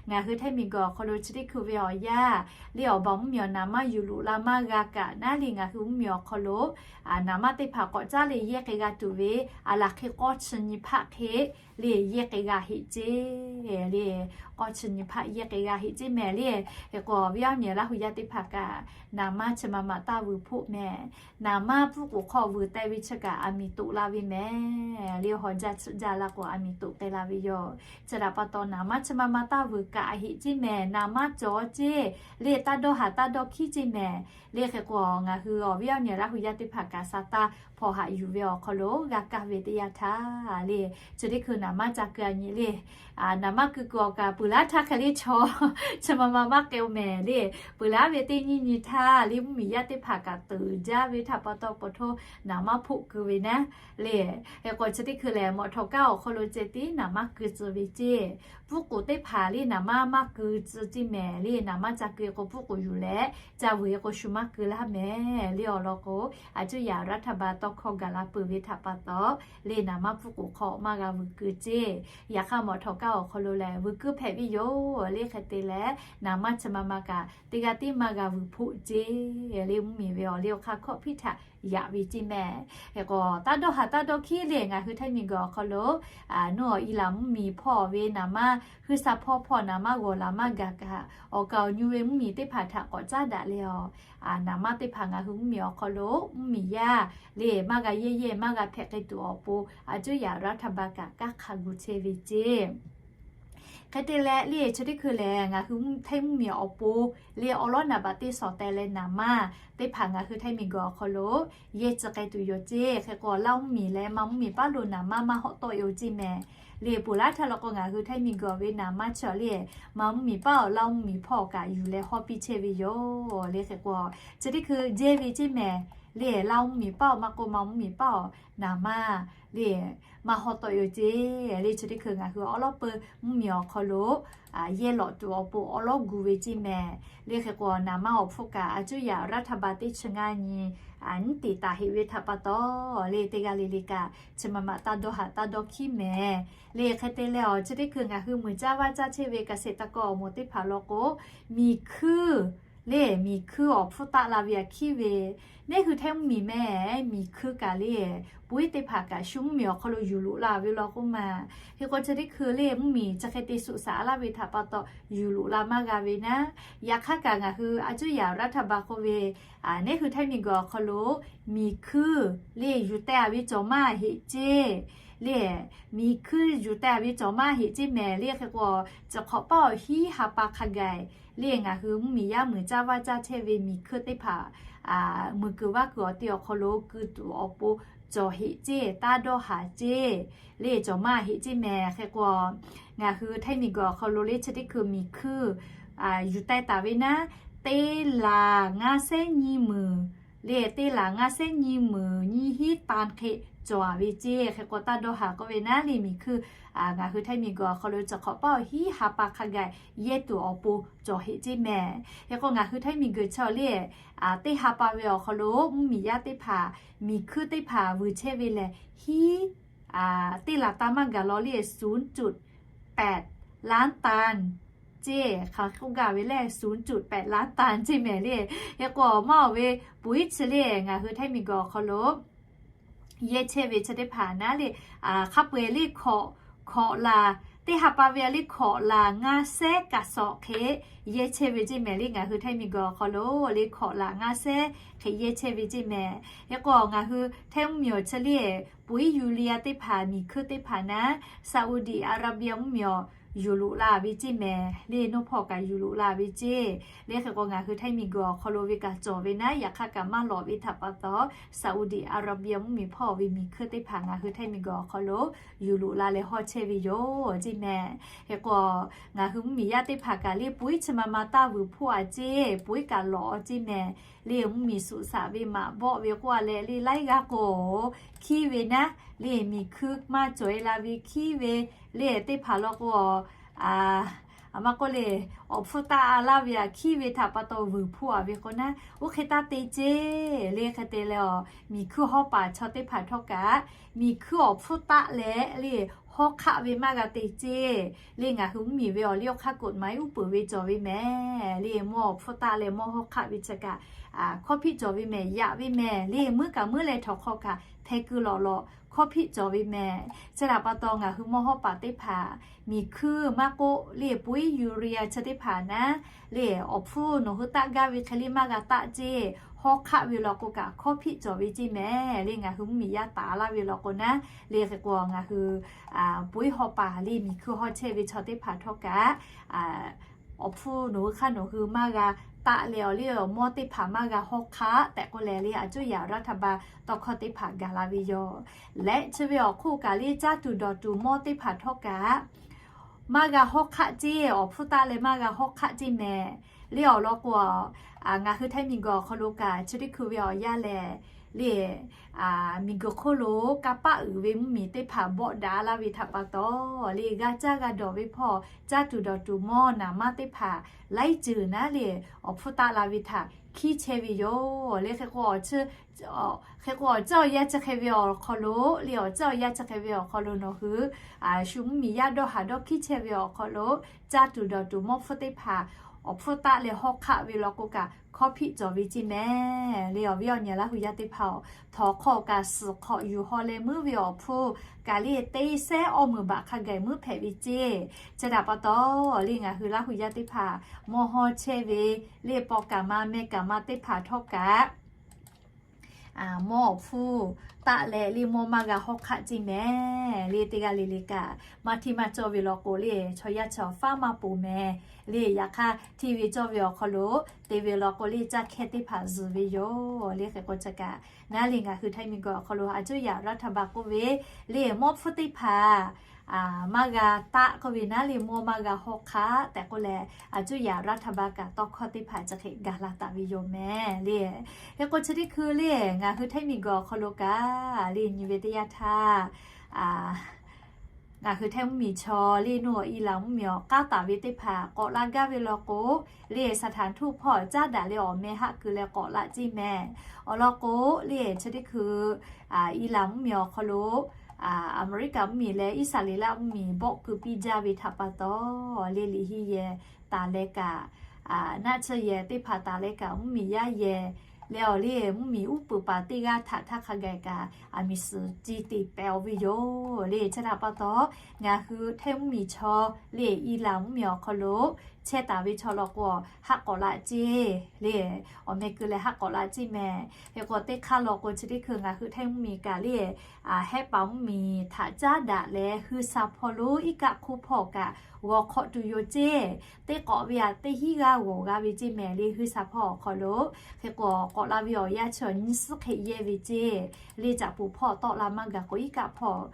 Ngaˬ hui Htaiˇ miˬguiˬ awˬ hk'aw lo chi teˇ hkui ve awˬ yaˇ le awˬ baˬ mvuhˇmiˬ awˬ naˍ manˇ yuˬ loꞈ la maˇ g'a kaꞈ naˉ le ngaˬ hui mvuhˇmiˬ awˬ hk'aw lo naˍ manˇ teˇ hpaˍ k'awꞈ caˉ leh yehˇ k'ai g'a tuˬ ve aˬ laˬ hk'e k'awˇ chi nyi hpaˆ hk'e le yehˇ k'ai g'a heꞈ ceˇ le. K'awˇ chi nyi hpaˆ yehˇ k'ai g'a heꞈ ceˇ mehˍ le. Hk'e k'o awˬ viˉ awˬ nyi Laˇ hu yaˇ teˇ hpaˍ kaꞈ naˍ manˇ chi ma ma taˇ vuiˬ hpoˆ mehˍ. Naˍ manˇ pfuhˇ k'oˍ hk'aw vuiˬ teh ve chi kaꞈ aˬ miˍ toꞈ la ve mehˍ le. Hawˬ jaˇ tsuhˆ jaˇ la k'o aˬ miˍ toꞈ k'ai la ve yoˬ. Chi htaꞈ pa taw naˍ manˇ chi ma ma taˇ vuiˬ kaꞈ heꞈ ceˇ mehˍ. Naˍ manˇ cawˬ ceˇ le taˇ dawˇ haˍ taˇ dawˇ hkiˉ ceˇ mehˍ le. Hk'e k'o ngaˬ hui awˬ viˉ awˬ nyi Laˇ hu yaˇ teˇ hpaˍ kaꞈ sa taˇ hpawˇ haꞈ yuˬ ve awˬ hk'aw lo g'a kaˇ ve teˇ yanˇ htaˇ le, chi teˇ hkui naˍ manˇ ca keu a nyi le, naˍ manˇ keu kuiˬ awˬ kaꞈ peuˬ laˉ htaˇ hk'e le chaw chi ma ma maˇ k'ai-o mehˍ le. Peuˬ laˉ ve teˇ nyiˇ nyi htaˇ le mvuhˇmiˬ yaˇ teˇ hpaˍ kaꞈ teuˍ jaˇ ve htaꞈ pa taw pa htoˇ naˍ manˇ hpoˆ keu ve naˉ le. Hk'e k'o chi teˇ hkui lehˬ mawꞈ htawꞈ kaˇ awˬ hk'aw lo ceh tiˉ naˍ manˇ keu tcuh ve ceˇ. Pfuhˇ k'oˍ teˇ hpaˍ le naˍ manˇ maˇ keu tcuh ceˇ mehˍ le. Naˍ manˇ ca keu k'o pfuhˇ k'oˍ yuˬ leh ca vuiˬ k'o shu maˇ keu laˇ mehˍ le. Awˬ lawn k'o a cuˉ yaꞈ รัฐบาล tawˇ hkawˇ gaˬ la peuˬ ve htaꞈ pa taw le naˍ manˇ pfuhˇ k'oˍ hk'aw maˇ g'a vuiˬ keu ceˇ. Yaꞈ hk'aˇ mawꞈ htawꞈ kaˇ awˬ hk'aw lo lehˬ vuiˬ keu hpehꞈ ve yoˬ le. Hk'e te leh naˍ manˇ chi ma ma kaꞈ teˇ g'aˇ tiˉ maˇ g'a vuiˬ hpoˆ ceˇ le. Mvuhˇmiˬ ve awˬ liˇ awˬ hk'aˇ hkawˇ hpiˇ htaꞈ yaꞈ ve ceˇ mehˍ. Hk'e k'o taˇ dawˇ haˍ taˇ dawˇ hkiˉ le ngaˬ hui Htaiˇ miˬguiˬ awˬ hk'aw lo nuˇ awˬ Iˉlaꞈ mvuhˇmiˬ hpawˇ ve naˍ manˇ huiˉ sa hpawˇ hpawˇ naˍ manˇ g'awˬ laˬ maˇ gaˬ kaꞈ awˬ kaˍ awˬ nyi ve mvuhˇmiˬ teˇ hpaˍ htaꞈ k'awꞈ caˉ daꞈ leh a, naˍ manˇ teˇ hpaˍ ngaˬ hui mvuhˇmiˬ awˬ hk'aw lo mvuhˇmiˬ yaˇ le maˇ g'a yehˇ yehˇ maˇ g'a hpehꞈ k'ai tuˬ awˬ pon a cuˉ yaꞈ รัฐบาล kaꞈ kanˉ hk'a gu chehˇ ve ceˇ. Hk'e te leh le chi teˇ hkui lehˬ ngaˬ hui Htaiˇ mvuhˇmiˬ awˬ pon le awˉ lawˉ naˍ baꞈ teˇ shawˍ teh leh naˍ manˇ teˇ hpaˍ ngaˬ hui Htaiˇ miˬguiˬ awˬ hk'aw lo yehˇ tcuh k'ai tuˬ yoˬ ceˇ. Hk'e k'o Laˇ mvuhˇmiˬ leh Manˇ mvuhˇmiˬ paˉ lo naˍ manˇ maˇ hawˆ tawˆ-e-o ceˇ mehˍ le. Peuˬ laˉ htaˇ law k'o ngaˬ hui Htaiˇ miˬguiˬ ve naˍ manˇ chi awˬ le Manˇ mvuhˇmiˬ paˉ awˬ Laˇ mvuhˇmiˬ hpawˇ kaꞈ yuˬ leh hawˇ piˇ chehˇ ve yoˬ le. Hk'e k'o chi teˇ hkui jehˇ ve ceˇ mehˍ le. Laˇ mvuhˇmiˬ paˉ awˬ maˇ k'oˆ Manˇ mvuhˇmiˬ paˉ awˬ naˍ manˇ le maˇ hawˆ tawˆ-e-o ceˇ le. Chi teˇ hkui ngaˬ hui awˉ lawˉ peu mvuhˇmiˬ awˬ hk'aw lo yehˇ lawꞈ tuˬ awˬ pon awˉ lawˉ gu ve ceˇ mehˍ le. Hk'e k'o naˍ manˇ awˬ hpfuhˇ kaꞈ a cuˉ yaꞈ รัฐบาล teˇ chi ngaˇ nyi nyiˉ teꞈ taˍ heꞈ ve htaꞈ pa taw le teˇ g'aˇ le le kaꞈ chi ma ma taˇ dawˇ haˍ taˇ dawˇ hkiˉ mehˍ le. Hk'e te leh a chi teˇ hkui ngaˬ hui muiˬ caˇ vaˇ caˇ chehˇ ve เกษตรกร awˬ moˍ teˇ hpaˍ law k'o miˬ hkuiˇ le miˬ hkuiˇ awˬ hpfuhˇ taˆ la ve aꞈ hkiˉ ve, neˇ hui Htaiˇ mvuhˇmiˬ mehˍ miˬ hkuiˇ kaꞈ le puiˉ teˇ hpaˍ kaꞈ shu mvuhˇmiˬ awˬ hk'aw lo yuˬ loꞈ la ve law k'oˆ ma. Hk'e k'o chi teˇ hkui le mvuhˇmiˬ chi hk'e te suꞈ shaꞈ laˇ ve htaꞈ pa taw yuˬ loꞈ la maˇ g'a ve naˉ. Yaꞈ hk'aˇ kaꞈ ngaˬ hui a cuˉ yaꞈ รัฐบาล k'oˆ ve neˇ hui Htaiˇ miˬguiˬ awˬ hk'aw lo miˬ hkuiˇ le yuˬ teh a ve cawˬ maˇ heꞈ ceˇ le. Miˬ hkuiˇ yuˬ teh a ve cawˬ maˇ heꞈ ceˇ mehˍ le. Hk'e k'o chi hk'awꞈ paˉ awˬ hiˉ ha pa hk'a gaˬ le ngaˬ hui mvuhˇmiˬ yaˇ muiˬ caˇ vaˇ caˇ chehˇ ve miˬ hkuiˇ teˇ hpaˍ muiˬ kuiˬ vaˇ kuiˬ awˬ te awˬ hk'aw lo keu tuˬ awˬ pon cawˬ heꞈ ceˇ, taˇ dawˇ haˍ ceˇ, le cawˬ maˇ heˆ ceˇ mehˍ. Hk'e k'o, ngaˬ hui Htaiˇ miˬguiˬ awˬ hk'aw lo le chi teˇ hkui miˬ hkuiˇ yuˬ taiˍ taˍ ve naˉ, teˇ laˬ ngaˇ sehˉ nyiˇ meunˍ, le teˇ laˬ ngaˇ sehˉ nyiˇ meunˍ nyiˇ hiˉ tan hk'e cawˬ ve ceˇ. Hk'e k'o, taˇ dawˇ haˍ k'oˆ ve naˉ le miˬ hkuiˇ ngaˬ hui Htaiˇ miˬguiˬ awˬ hk'aw lo chi hk'awꞈ paˉ hiˉ ha pa hk'a gaˬ yehˇ tuˬ awˬ pon cawˬ heˆ ceˇ mehˍ. Hk'e k'o, ngaˬ hui Htaiˇ miˬguiˬ chi le teˇ ha pa ve awˬ hk'aw lo mvuhˇmiˬ yaˇ teˇ hpaˍ, miˬ hkuiˇ teˇ hpaˍ vuiˬ chehˇ ve lehˬ, hiˉ teˇ laˬ tan maˇ gaˬ law le ศูนย์จุดแปดล้าน tan ceˇ. Hk'aˬ k'oˆ gaˇ ve lehˬ ศูนย์จุดแปดล้าน tan ceˇ mehˍ le. Hk'e k'o, maˇ awˬ ve puiˉ chi le ngaˬ hui Htaiˇ miˬguiˬ awˬ hk'aw lo yehˇ chehˇ ve chi teˇ hpaˍ naˉ le, hk'a peu-eˬ le hkawꞈ, hkawꞈ laˬ, teˇ ha pa ve le hkawꞈ laˬ ngaˇ sehˉ kaꞈ sawꞈ hk'e yehˇ chehˇ ve ceˇ mehˍ le. Ngaˬ hui Htaiˇ miˬguiˬ awˬ hk'aw lo le hkawꞈ laˬ ngaˇ sehˉ hk'e yehˇ chehˇ ve ceˇ mehˍ. Hk'e k'o, ngaˬ hui Htaiˇ mvuhˇmiˬ awˬ chi le puiˉ Yuˇliˇ yaˇ teˇ hpaˍ miˬ hkuiˇ teˇ hpaˍ naˉ, Saudi Arabia mvuhˇmiˬ awˬ yuˬ loꞈ la ve ceˇ mehˍ le. Nawˇ hpawˇ kaꞈ yuˬ loꞈ la ve ceˇ le. Hk'e k'o, ngaˬ hui Htaiˇ miˬguiˬ awˬ hk'aw lo ve kaꞈ cawˬ ve naˉ, yaꞈ hk'aˇ kaꞈ maˇ lawꞈ ve htaꞈ pa taw, Saudi Arabia mvuhˇmiˬ hpawˇ ve miˬ hkuiˇ teˇ hpaˍ ngaˬ hui Htaiˇ miˬguiˬ awˬ hk'aw lo yuˬ loꞈ la leh hawˇ chehˇ ve yoˬ ceˇ mehˍ. Hk'e k'o, ngaˬ hui mvuhˇmiˬ yaˇ teˇ hpaˍ kaꞈ le puiˉ chi ma ma taˇ vuiˬ hpoˆ a ceˇ, puiˉ kaꞈ lawꞈ a ceˇ mehˍ le. Mvuhˇmiˬ suꞈ shaꞈ ve maꞈ bawˆ ve k'oˆ a leh le laiˉ g'aˇ k'o, hkiˉ ve naˉ le miˬ hkuiˇ maˇ cawˬ e la ve hkiˉ ve le teˇ hpaˍ law k'o, a maˇ k'oˆ le, awˬ hpfuhˇ taˆ a laˇ ve aꞈ hkiˉ ve htaꞈ pa taw vuiˬ hpoˆ a ve k'o naˉ, oˇ hk'e taˇ te ceˇ le. Hk'e te leh, miˬ hkuiˇ hawˉ paˍ chaw teˇ hpaˍ htawˇ kaꞈ miˬ hkuiˇ awˬ hpfuhˇ taˆ leh le hawˉ hk'aˆ ve maˇ g'a te ceˇ le. Ngaˬ hui mvuhˇmiˬ ve awˬ liˇ awˬ hk'aˇ กฎหมาย uˉ peunˍ ve cawˬ ve mehˍ le. Mawˇ awˬ hpfuhˇ taˆ leh mawˇ hawˉ hk'aˆ ve chi kaꞈ hkawˇ hpiˆ cawˬ ve mehˍ, yaꞈ ve mehˍ le. Muiˉ kaꞈ muiˉ leh htawnˍ hk'aw kaꞈ hpeh keu lawꞈ lawꞈ hkawˇ hpiˆ cawˬ ve mehˍ. Chi htaꞈ pa taw, ngaˬ hui mawˇ hawˉ paˍ teˇ hpaˍ miˬ hkuiˇ maˇ k'oˆ le puiˉ Yuˇliˇ yaˇ chi teˇ hpaˍ naˉ le, awˬ hpfuhˇ nawˬ hui taˆ gaˇ ve hk'e le maˇ g'a taˆ ceˇ, hawˉ hk'aˆ ve law k'o kaꞈ hkawˇ hpiˆ cawˬ ve ceˇ mehˍ le. Ngaˬ hui mvuhˇmiˬ yaˇ taˍ laˇ ve law k'o naˉ le. Hk'e k'o, ngaˬ hui puiˉ hawˉ paˍ le miˬ hkuiˇ hawˉ chehˇ ve chaw teˇ hpaˍ htawˇ kaꞈ awˬ hpfuhˇ nawˬ hui hk'aˇ nawˬ hui maˇ g'a taˆ leh awˬ liˇ awˬ mawˇ teˇ hpaˍ maˇ g'a hawˉ hk'aˆ tehꞈ k'oˆ leh le, aˬ cuˇ yaꞈ raˇ htaˇ ba tawˇ hkawˇ teˇ hpaˍ gaˬ la ve yoˬ. Leh chi ve awˬ hk'oˆ kaꞈ le caˇ tuˬ dawˬ tuˬ mawˇ teˇ hpaˍ htawˇ kaꞈ maˇ g'a hawˉ hk'aˆ ceˇ, awˬ hpfuhˇ taˆ leh maˇ g'a hawˉ hk'aˆ ceˇ mehˍ le. Awˬ lawn k'o, ngaˬ hui Htaiˇ miˬguiˬ awˬ hk'aw lo kaꞈ chi teˇ hkui ve awˬ yanˇ lehˬ le, miˬguiˬ hk'oˆ lo kanˇ paˆ uiˍ ve mvuhˇmiˬ teˇ hpaˍ bawˆ daꞈ laˇ ve htaꞈ pa taw le, g'a caˇ g'a dawˬ ve hpawˇ caˇ tuˬ dawˬ tuˬ mawˇ naˍ manˇ teˇ hpaˍ laiˉ ceuˬ naˉ le awˬ hpfuhˇ taˆ la ve htaꞈ hkiˉ chehˇ ve yoˬ le. Hk'e k'o, awˬ chi, hk'e k'o, awˬ ceuˬ awˬ yanˇ chi hk'e ve awˬ hk'aw lo le, awˬ ceuˬ awˬ yanˇ chi hk'e ve awˬ hk'aw lo nawˬ hui shu mvuhˇmiˬ yaˇ dawˇ haˍ dawˇ hkiˉ chehˇ ve awˬ hk'aw lo caˇ tuˬ dawˬ tuˬ mawˇ hpfuhˇ teˇ hpaˍ awˬ hpfuhˇ taˆ leh hawˉ hk'aˆ ve law k'o kaꞈ hkawˇ hpiˆ cawˬ ve ceˇ mehˍ le. Awˬ viˉ awˬ nyi Laˇ hu yaˇ teˇ hpaˍ-oˬ, htawnˍ hk'aw kaꞈ suhˍ hk'awꞈ yuˬ haw leh meuˉ ve awˬ hpfuhˇ kaꞈ le teˇ sehˉ awˇ meunˍ baꞈ hk'a gaˬ meuˉ hpehꞈ ve ceˇ. Chi htaꞈ pa taw le, ngaˬ hui Laˇ hu yaˇ teˇ hpaˍ mawˇ hawˉ chehˇ ve le paw kaꞈ ma meh kaꞈ ma teˇ hpaˍ htawˇ kaꞈ mawˇ awˬ hpfuhˇ taˆ leh le mawˇ maˇ g'a hawˉ hk'aˆ ceˇ mehˍ le. Teˇ g'aˇ le le kaꞈ maˇ hteˇ maˇ cawˇ ve law k'o le, chaw yaˇ chi awˬ faˉ maˇ ponˬ mehˍ le. Yaꞈ hk'aˇ hteˇ ve cawˇ ve awˬ hk'aw lo te ve law k'o le, caˇ hkehˇ teˇ hpaˍ zuhˬ ve yoˬ le. Hk'e k'o chi kaꞈ naˉ le ngaˬ hui Htaiˇ miˬguiˬ awˬ hk'aw lo aˬ cuˇ yaꞈ raˇ htaˇ ba k'oˆ ve le, mawˇ hpfuhˇ teˇ hpaˍ maˇ g'a taˆ k'oˆ ve naˉ le, mawˇ maˇ g'a hawˉ hk'aˆ tehꞈ k'oˆ leh, aˬ cuˇ yaꞈ raˇ htaˇ ba kaꞈ tawˇ hkawˇ teˇ hpaˍ chi hk'e gaˬ la taˍ ve yoˬ mehˍ le. Hk'e k'o chi teˇ hkui le ngaˬ hui Htaiˇ miˬguiˬ awˬ hk'aw lo kaꞈ le nyi ve teˇ yanˇ htaˇ ngaˬ hui Htaiˇ mvuhˇmiˬ chaw le nuˇ awˬ Iˉlaˍ mvuhˇmiˬ awˬ k'aˉ taˍ ve teˇ hpaˍ k'awꞈ la gaˇ ve law k'o le, สถานทูต hpawˇ caˉ daꞈ leh awˬ meh haˆ keu leh k'awꞈ la ceˇ mehˍ. Awˬ lawn k'o le chi teˇ hkui Iˉlaˍ mvuhˇmiˬ awˬ hk'aw lo Aˍmeˍriˆkaˍ mvuhˇmiˬ leh Iˉsaˍreˍlaˆ mvuhˇmiˬ bawˆ keu piˇ jaˇ ve htaꞈ pa taw le, liꞈ henˇ yehˬ taˍ leh kaꞈ, naˆ tsuhˇ yehˬ teˇ hpaˍ taˍ leh kaꞈ mvuhˇmiˬ yaˇ yehˬ leh awˬ le mvuhˇmiˬ uˉ peunˍ paˍ teˇ g'aˇ htaꞈ htaˇ hk'a gaˬ kaꞈ aˬ miˍ suhˍ ce teꞈ pehˍ-oˬ ve yoˬ le. Chi htaꞈ pa taw ngaˬ hui Htaiˇ mvuhˇmiˬ chaw le Iˉlaˍ mvuhˇmiˬ awˬ hk'aw lo chehˇ taˍ ve chaw law k'o, haˆ k'awꞈ laꞈ ceˇ le. Awˬ meh keu leh haˆ k'awꞈ laꞈ ceˇ mehˍ. Hk'e k'o teˇ hk'aˇ law k'o chi teˇ hkui ngaˬ hui Htaiˇ mvuhˇmiˬ kaꞈ le, Hehˉ paˍ mvuhˇmiˬ htaꞈ caˉ daꞈ leh, hui sha hpawˇ lonˉ iˉ kaˆ hkuˇ hpawˇ kaꞈ g'awˬ hk'awꞈ tuˬ yoˬ ceˇ. Teˇ k'awꞈ ve aꞈ teˇ hinˉ g'aˇ g'awˬ g'a ve ceˇ mehˍ le, hui sha hpawˇ awˬ hk'aw lo. Hk'e k'o k'awꞈ la ve awˬ yanˇ chi nyiˇ suhˉ hk'e yehˇ ve ceˇ. Le caꞈ poˍ hpawˇ tawˆ la maˇ gaˬ k'o, iˉ kaˆ hpawˇ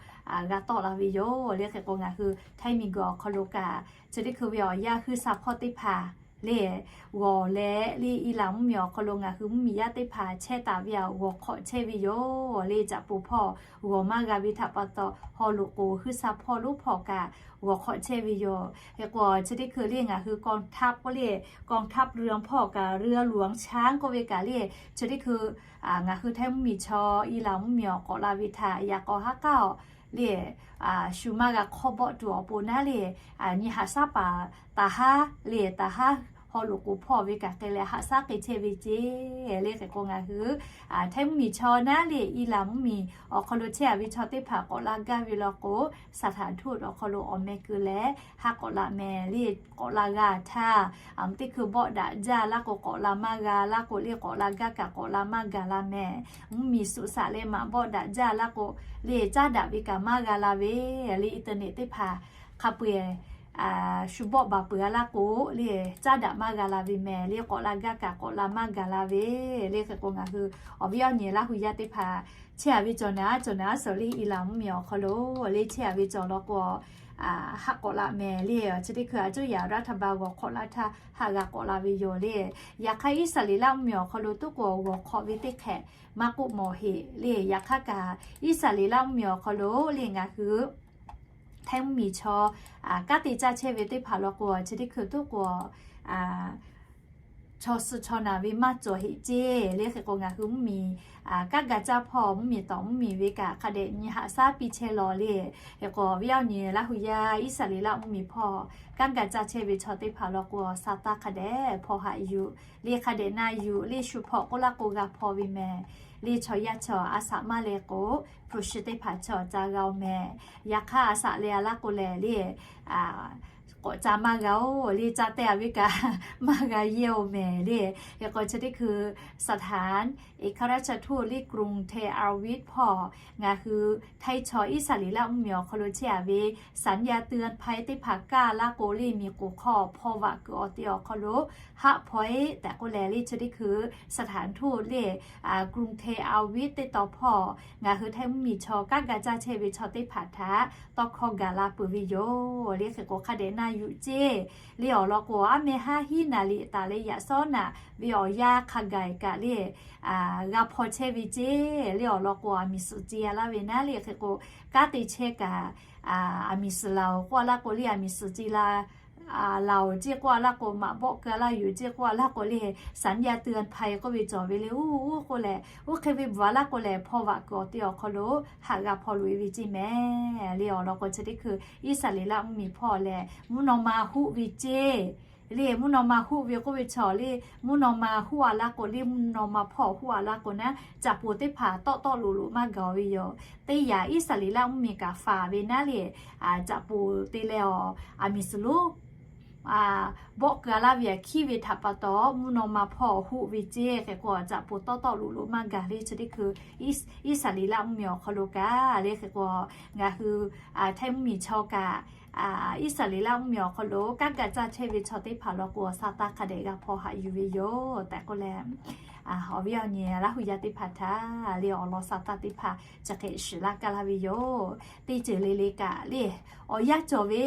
g'a tawˆ la ve yoˬ le. Hk'e k'o ngaˬ hui Htaiˇ miˬguiˬ awˬ hk'aw lo kaꞈ chi teˇ hkui ve awˬ yanˇ hui sha hpawˇ teˇ hpaˍ le g'awˬ leh le, Iˉlaˍ mvuhˇmiˬ awˬ hk'aw lo ngaˬ hui mvuhˇmiˬ yaˇ teˇ hpaˍ chehˇ taˍ ve aꞈ g'awˬ hk'awꞈ chehˇ ve yoˬ le. Caꞈ poˍ hpawˇ g'awˬ maˇ g'a ve htaꞈ pa taw, haw loꞈ k'oˍ hui sha hpawˇ lonˉ hpawˇ kaꞈ g'awˬ hk'awꞈ chehˇ ve yoˬ. Hk'e k'o chi teˇ hkui le ngaˬ hui กองทัพ le, กองทัพเรือ hpawˇ kaꞈ เรือหลวงช้าง k'oˆ ve kaꞈ le, chi teˇ hkui ngaˬ hui Htaiˇ mvuhˇmiˬ chaw Iˉlaˍ mvuhˇmiˬ awˬ k'awꞈ la ve htaꞈ yaꞈ k'aw haˉ k'aˉ awˬ le, shu maˇ g'a hk'awˇ bawˆ tuˬ awˬ pon naˉ le, nyi haꞈ shaˉ paˍ taˍ haˉ le, taˍ haˉ haw loꞈ k'oˍ hpawˇ ve kaꞈ hk'e leh haꞈ shaˉ k'ai chehˇ ve ceˇ le. Hk'e k'o ngaˬ hui Htaiˇ mvuhˇmiˬ chaw naˉ le, Iˉlaˍ mvuhˇmiˬ awˬ hk'aw lo chehˇ ve chaw teˇ hpaˍ k'awꞈ la gaˇ ve law k'o, สถานทูต awˬ hk'aw lo awˬ meh keu leh haˆ k'awꞈ laꞈ mehˍ le. K'awꞈ la g'a htaˇ, teˇ hkui bawˆ daꞈ jaˇ laˇ k'o k'awꞈ la maˇ g'a laˇ k'o le, k'awꞈ la gaˇ kaꞈ k'awꞈ la maˇ gaˬ la mehˍ. Mvuhˇmiˬ suꞈ shaꞈ leh maꞈ bawˆ daꞈ jaˇ laˇ k'o le, caˉ daꞈ ve kaꞈ maˇ g'a la ve le. Internet teˇ hpaˍ hk'a peu-eˬ shu bawˆ baˬ peuˬ a laˇ k'o le, caˉ daꞈ maˇ g'a la ve mehˍ le. K'awꞈ la gaˇ kaꞈ k'awꞈ la maˇ gaˬ la ve le. Hk'e k'o ngaˬ hui awˬ viˉ awˬ nyi Laˇ hu yaˇ teˇ hpaˍ chehˇ a ve cawˬ naˉ cawˬ naˉ suhˍ le, Iˉlaˍ mvuhˇmiˬ awˬ hk'aw lo le chehˇ a ve cawˬ law k'o, haˆ k'awꞈ laꞈ mehˍ le. Chi teˇ hkui a cuˇ yaꞈ รัฐบาล g'awˬ hk'awꞈ laˇ htaˇ haˆ g'a k'awꞈ la ve yoˬ le. Yaꞈ hk'aˇ Iˉsaˍreˍlaˆ mvuhˇmiˬ awˬ hk'aw lo tuˉ k'o g'awˬ hk'awꞈ ve teˇ hk'ehꞈ maˇ k'oˆ mawˬ heꞈ le. Yaꞈ hk'aˇ kaꞈ Iˉsaˍreˍlaˆ mvuhˇmiˬ awˬ hk'aw lo le ngaˬ hui Htaiˇ mvuhˇmiˬ chaw kanˉ te caˇ chehˇ ve teˇ hpaˍ law k'o, chi teˇ hkui tuˉ k'o chaw suh chaw naˬ ve maˇ cawˬ heꞈ ceˇ le. Hk'e k'o ngaˬ hui mvuhˇmiˬ kanˉ ga caˇ hpawˇ mvuhˇmiˬ tawˍ mvuhˇmiˬ ve kaꞈ hk'a dehꞈ nyi haꞈ shaˉ piˇ chehˇ law le. Hk'e k'o awˬ viˉ awˬ nyi Laˇ hu yaˇ Iˉsaˍreˍlaˆ mvuhˇmiˬ hpawˇ kanˉ ga caˇ chehˇ ve chaw teˇ hpaˍ law k'o, sa taˇ hk'a dehꞈ hpaw haꞈ yuˬ le. Hk'a dehꞈ na yuˬ le, shu hpawꞈ k'oˆ laˇ k'o g'a hpaw ve mehˍ le. Chaw yaˇ chaw a shaꞈ maˇ leh k'o, hpu shi teˇ hpaˍ chaw ca g'a oˬ mehˍ. Yaꞈ hk'aˇ a shaꞈ leh a laˇ k'o lehˬ le, k'awꞈ ca maˇ g'a oˬ le, ca teh a ve kaꞈ maˇ g'a yehˇ oˬ mehˍ le. Hk'e k'o chi teˇ hkui สถานเอกอัครราชทูต le กรุงเทลอาวิฟ hpawˇ ngaˬ hui Htaiˇ chaw Iˉsaˍreˍlaˆ mvuhˇmiˬ awˬ hk'aw lo chehˇ a ve สัญญาณเตือนภัย teˇ hpaˍ kaˇ laˇ k'o le, miˬ k'oˍ hk'aw hpaw vaꞈ kuiˬ awˬ te awˬ hk'aw lo haˆ hpaw eˉ tehꞈ k'oˆ leh le, chi teˇ hkui สถานทูต le กรุงเทลอาวิฟ teˇ taw hpawˇ ngaˬ hui Htaiˇ mvuhˇmiˬ chaw kanˉ ga caˇ chehˇ ve chaw teˇ hpaˍ htaꞈ tawˇ hkawˇ gaˬ la peuˬ ve yoˬ le. Hk'e k'o hk'a dehꞈ na yuˬ ceˇ le. Awˬ lawn k'o aˉ meh haˉ hiˉ naˍ liꞈ taˍ leh yaꞈ shawˉ naꞈ ve awˬ yanˇ hk'a gaˬ kaꞈ le g'a hpaw chehˇ ve ceˇ le. Awˬ lawn k'o aˬ miˍ suhˍ ce a laˇ ve naˉ le. Hk'e k'o kanˉ te chehˇ kaꞈ aˬ miˍ suhˍ laˬ oˬ k'oˆ a laˇ k'o le, aˬ miˍ suhˍ ce la laˬ oˬ ceˇ k'oˆ a laˇ k'o, maꞈ bawˆ keu a laˇ yoˬ ceˇ k'oˆ a laˇ k'o le, สัญญาณเตือนภัย k'oˆ ve cawˬ ve le. Uˉ k'oˆ leh, oˇ hk'e ve bvuhꞈ a laˇ k'o lehˬ, hpaw vaꞈ kuiˬ awˬ te awˬ hk'aw lo haꞈ g'a hpaw loꞈ e ve ceˇ mehˍ le. Awˬ lawn k'o chi teˇ hkui Iˉsaˍreˍlaˆ mvuhˇmiˬ hpawˇ lehˬ, mvuhˇ naw ma huˆ ve ceˇ le. Mvuhˇ naw ma huˆ ve k'oˆ ve chaw le, mvuhˇ naw ma huˆ a laˇ k'o le, mvuhˇ naw ma hpawˇ huˆ a laˇ k'o naˉ, caꞈ poˍ teˇ hpaˍ tawˆ tawˆ loꞈ loꞈ maˇ gaˬ ve yoˬ. Teˇ yanˇ Iˉsaˍreˍlaˆ mvuhˇmiˬ kaꞈ faˍ ve naˉ le, caꞈ poˍ te leh awˬ aˬ miˍ suhˍ lonˉ bawˆ keu a laˇ ve aꞈ hkiˉ ve htaꞈ pa taw, mvuhˇ naw ma hpawˇ huˆ ve ceˇ. Hk'e k'o caꞈ poˍ tawˆ tawˆ loꞈ loꞈ maˇ gaˬ le. Chi teˇ hkui Iˉsaˍreˍlaˆ mvuhˇmiˬ awˬ hk'aw lo kaꞈ le, hk'e k'o ngaˬ hui Htaiˇ mvuhˇmiˬ chaw kaꞈ Iˉsaˍreˍlaˆ mvuhˇmiˬ awˬ hk'aw lo kanˉ ga caˇ chehˇ ve chaw teˇ hpaˍ law k'o, sa taˇ hk'a dehꞈ g'a hpaw haꞈ yuˬ ve yoˬ tehꞈ k'oˆ leh, awˬ viˉ awˬ nyi Laˇ hu yaˇ teˇ hpaˍ htaꞈ le awˬ lawn sa taˇ teˇ hpaˍ chi hk'e shiˍ laˇ kaˇ laˇ ve yoˬ. Teˇ ceuˬ le le kaꞈ le awˬ yanˇ cawˬ ve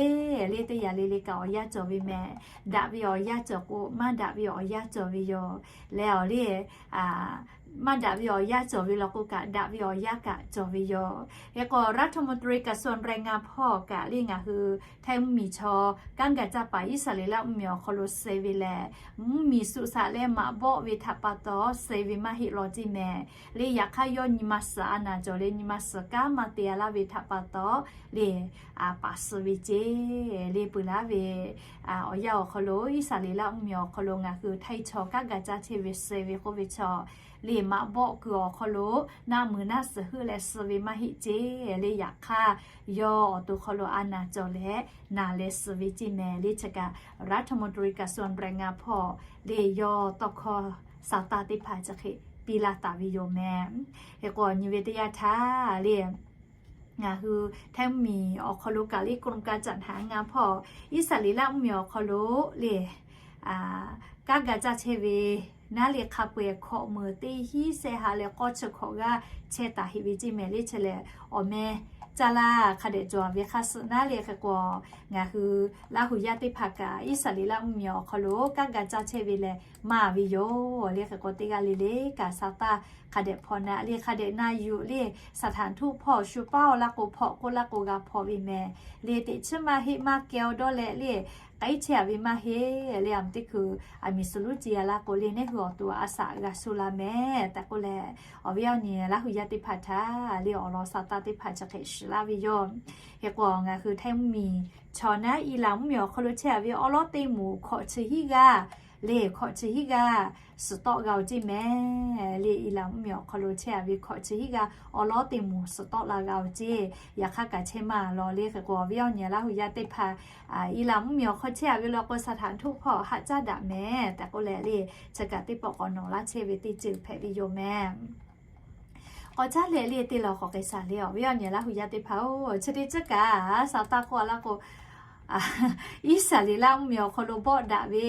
le, teˇ yanˇ le le kaꞈ awˬ yanˇ cawˬ ve mehˍ. Daꞈ ve awˬ yanˇ cawˬ k'o, maˇ daꞈ ve awˬ yanˇ cawˬ ve yoˬ. Leh awˬ le maˇ daꞈ ve awˬ yanˇ cawˬ ve law k'o kaꞈ, daꞈ ve awˬ yanˇ kaꞈ cawˬ ve yoˬ. Hk'e k'o รัฐมนตรีกระทรวงแรงงาน hpawˇ kaꞈ le ngaˬ hui Htaiˇ mvuhˇmiˬ chaw kanˉ ga caˇ paˍ Iˉsaˍreˍlaˆ mvuhˇmiˬ awˬ hk'aw lo suh ve lehˬ, mvuhˇmiˬ suhˍ shaꞈ leh maꞈ bawˆ ve htaꞈ pa taw suh ve maˇ heˆ law ceˇ mehˍ. Le yaꞈ hk'aˇ yawˇ nyi ma suhˍ a naˍ cawˬ leh nyi ma suhˍ kanˉ maˇ te a laˇ ve htaꞈ pa taw le paˍ suh ve ceˇ le peuˬ laˇ ve awˬ yanˇ awˬ hk'aw lo Iˉsaˍreˍlaˆ mvuhˇmiˬ awˬ hk'aw lo ngaˬ hui Htaiˇ chaw kanˉ ga caˇ chehˇ ve suh ve k'oˆ ve chaw le maꞈ bawˆ kuiˬ awˬ hk'aw lo naˆ muiˬ naˆ suhˍ heuˆ leh suh ve maˇ heˆ ceˇ le. Yaꞈ hk'aˇ, yawˇ awˬ to hk'aw lo a naˍ cawˬ leh naˍ leh suh ve ceˇ mehˍ le. Chi kaꞈ รัฐมนตรีกระทรวงแรงงาน hpawˇ le yawˇ tawˇ hkawˇ sa taˇ teˇ hpaˍ chi hk'e piˇ laˇ taˍ ve yoˬ mehˍ. Hk'e k'o nyi ve teˇ yanˇ htaˇ le ngaˬ hui Htaiˇ mvuhˇmiˬ awˬ hk'aw lo kaꞈ le กรมการจัดหางาน hpawˇ Iˉsaˍreˍlaˆ mvuhˇmiˬ awˬ hk'aw lo le kanˉ ga caˇ chehˇ ve naˉ le hk'a peu-eˬ hkawꞈ meuˍ teˇ hinˉ sehˆ ha leh k'awˇ chi hkawꞈ g'aˇ chehˇ taˍ heꞈ ve ceˇ mehˍ le. Chi lehˬ awˬ meh caˇ laˇ hk'a dehꞈ cawˬ ve hk'a suh naˉ le. Hk'e k'o ngaˬ hui Laˇ huˍ yaˇ teˇ hpaˍ kaꞈ Iˉsaˍreˍlaˆ mvuhˇmiˬ awˬ hk'aw lo kanˉ ga caˇ chehˇ ve lehˬ maˇ ve yoˬ le. Hk'e k'o teˇ g'aˇ le le kaꞈ sa taˇ hk'a dehꞈ hpaw naˆ le hk'a dehꞈ na yuˬ le สถานทูต hpawˇ shu paˇ awˬ laˇ k'o hpawˇ k'oˆ laˇ k'o g'a hpaw ve mehˍ le. Teꞈ chiˉ maˇ heˆ maˇ keh awˬ dawˇ leh le k'ai chehˇ a ve maˇ heˆ le. A miˬ teˇ hkui a miˬ suˍ luˉ ci a laˇ k'o le neˇ hui awˬ to a shaꞈ g'a shu la mehˍ tehꞈ k'oˆ leh, awˬ viˉ awˬ nyi Laˇ huˍ yaˇ teˇ hpaˍ htaꞈ le awˬ lawn sa taˇ teˇ hpaˍ chi hk'e shiˍ laˇ ve yoˬ. Hk'e k'o ngaˬ hui Htaiˇ mvuhˇmiˬ chaw naˉ Iˉlaꞈ mvuhˇmiˬ awˬ hk'aw lo chehˇ a ve awˉ lawˉ teˇ moˍ hkawꞈ chi hiˉ g'aˇ le hkawꞈ chi hiˉ g'aˇ suhˍ tawˆ g'a oˬ ceˇ mehˍ le. Iˉlaꞈ mvuhˇmiˬ awˬ hk'aw lo chehˇ a ve hkawꞈ chi hiˉ g'aˇ awˉ lawˉ teˇ moˍ suhˍ tawˆ la g'a oˬ ceˇ. Yaꞈ hk'aˇ kaꞈ chehˇ maˇ lawˬ le. Hk'e k'o awˬ viˉ awˬ nyi Laˇ huˍ yaˇ teˇ hpaˍ Iˉlaꞈ mvuhˇmiˬ awˬ hk'aw chehˇ a ve law k'o สถานทูต hpawˇ haꞈ caˉ daꞈ mehˍ tehꞈ k'oˆ leh le chi kaꞈ teˇ pawˆ k'awꞈ nawˬ laˇ chehˇ ve teˇ ceuˬ hpehꞈ ve yoˬ mehˍ. K'awꞈ caˉ leh le teˇ lawˬ k'awꞈ k'ai shaˍ le awˬ viˉ awˬ nyi Laˇ huˍ yaˇ teˇ hpaˍ-oˬ, chi teˇ ceuˬ kaꞈ sa taˇ k'oˆ a laˇ k'o Iˉsaˍreˍlaˆ mvuhˇmiˬ awˬ hk'aw lo bawˆ daꞈ ve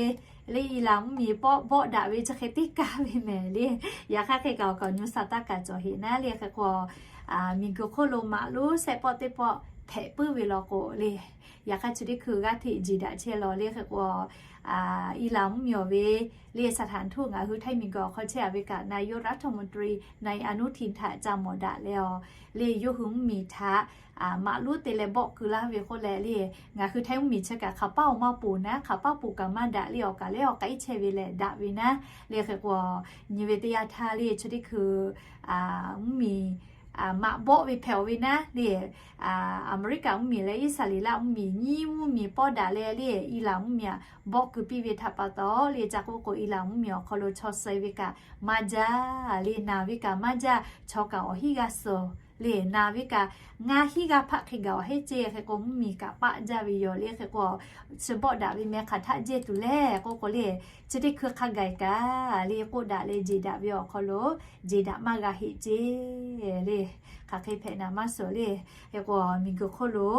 le Iˉlaꞈ mvuhˇmiˬ bawˆ daꞈ ve chi hk'e teˇ kaˇ ve mehˍ le. Yaꞈ hk'aˇ hk'e kaꞈ awˬ kaꞈ awˬ nyu sa taˇ kaꞈ cawˬ heꞈ naˉ le. Hk'e k'o miˬguiˬ hk'oˆ lo maꞈ lonˉ sehˆ pawˆ teˇ pawˆ hpehꞈ puiˉ ve law k'o le, yaꞈ hk'aˇ chi teˇ hkui g'aˇ hteꞈ jeˬ daꞈ chehˇ law le. Hk'e k'o Iˉlaꞈ mvuhˇmiˬ ve le สถานทูต ngaˬ hui Htaiˇ miˬguiˬ awˬ hk'aw chehˇ a ve kaꞈ นายกรัฐมนตรี นายอนุทิน htaꞈ ca mawˬ daꞈ leh awˬ le yawˇ hui mvuhˇmiˬ htaꞈ maꞈ lonˉ te leh bawˆ keu laˇ ve k'oˆ leh le ngaˬ hui Htaiˇ mvuhˇmiˬ chi kaꞈ hk'aˬ paˉ awˬ maˇ poˬ naˉ hk'aˬ paˉ poˬ kaꞈ maˇ daꞈ le awˬ kaꞈ lehˬ awˬ k'ai chehˇ ve lehˬ daꞈ ve naˉ le. Hk'e k'o nyi ve teˇ yanˇ htaˇ le chi teˇ hkui mvuhˇmiˬ maꞈ bawˆ ve hpehꞈ-oˬ ve naˉ le Aˍmeˍriˆkaˍ mvuhˇmiˬ leh Iˉsaˍreˍlaˆ mvuhˇmiˬ nyiˇ mvuhˇmiˬ pawˆ daꞈ leh le Iˉlaꞈ mvuhˇmiˬ aꞈ bawˆ keu piˇ ve htaꞈ pa taw le ca k'oˆ k'o Iˉlaꞈ mvuhˇmiˬ awˬ hk'aw lo chaw suh ve kaꞈ maˇ jaˇ le naˬ ve kaꞈ maˇ jaˇ chaw kaꞈ awˬ hinˉ g'aˇ suh le naˬ ve kaꞈ ngaˇ hinˉ g'aˇ hpaˆ hk'e gaˬ awˬ heˆ ceˇ. Hk'e k'o mvuhˇmiˬ kaꞈ paˆ jaˇ ve yoˬ le. Hk'e k'o chi bawˆ daꞈ ve meh hk'aˬ htaˆ jehˇ tuˬ le k'oˆ k'o le chi teˇ hkui hk'a gaˬ kaꞈ le k'oˆ daꞈ leh jeˬ daꞈ ve awˬ hk'aw lo jeˬ daꞈ maˇ g'a heˆ ceˇ le. Hk'aˬ hk'e hpehꞈ naˍ maˇ suhˍ le. Hk'e k'o miˬguiˬ hk'oˆ lo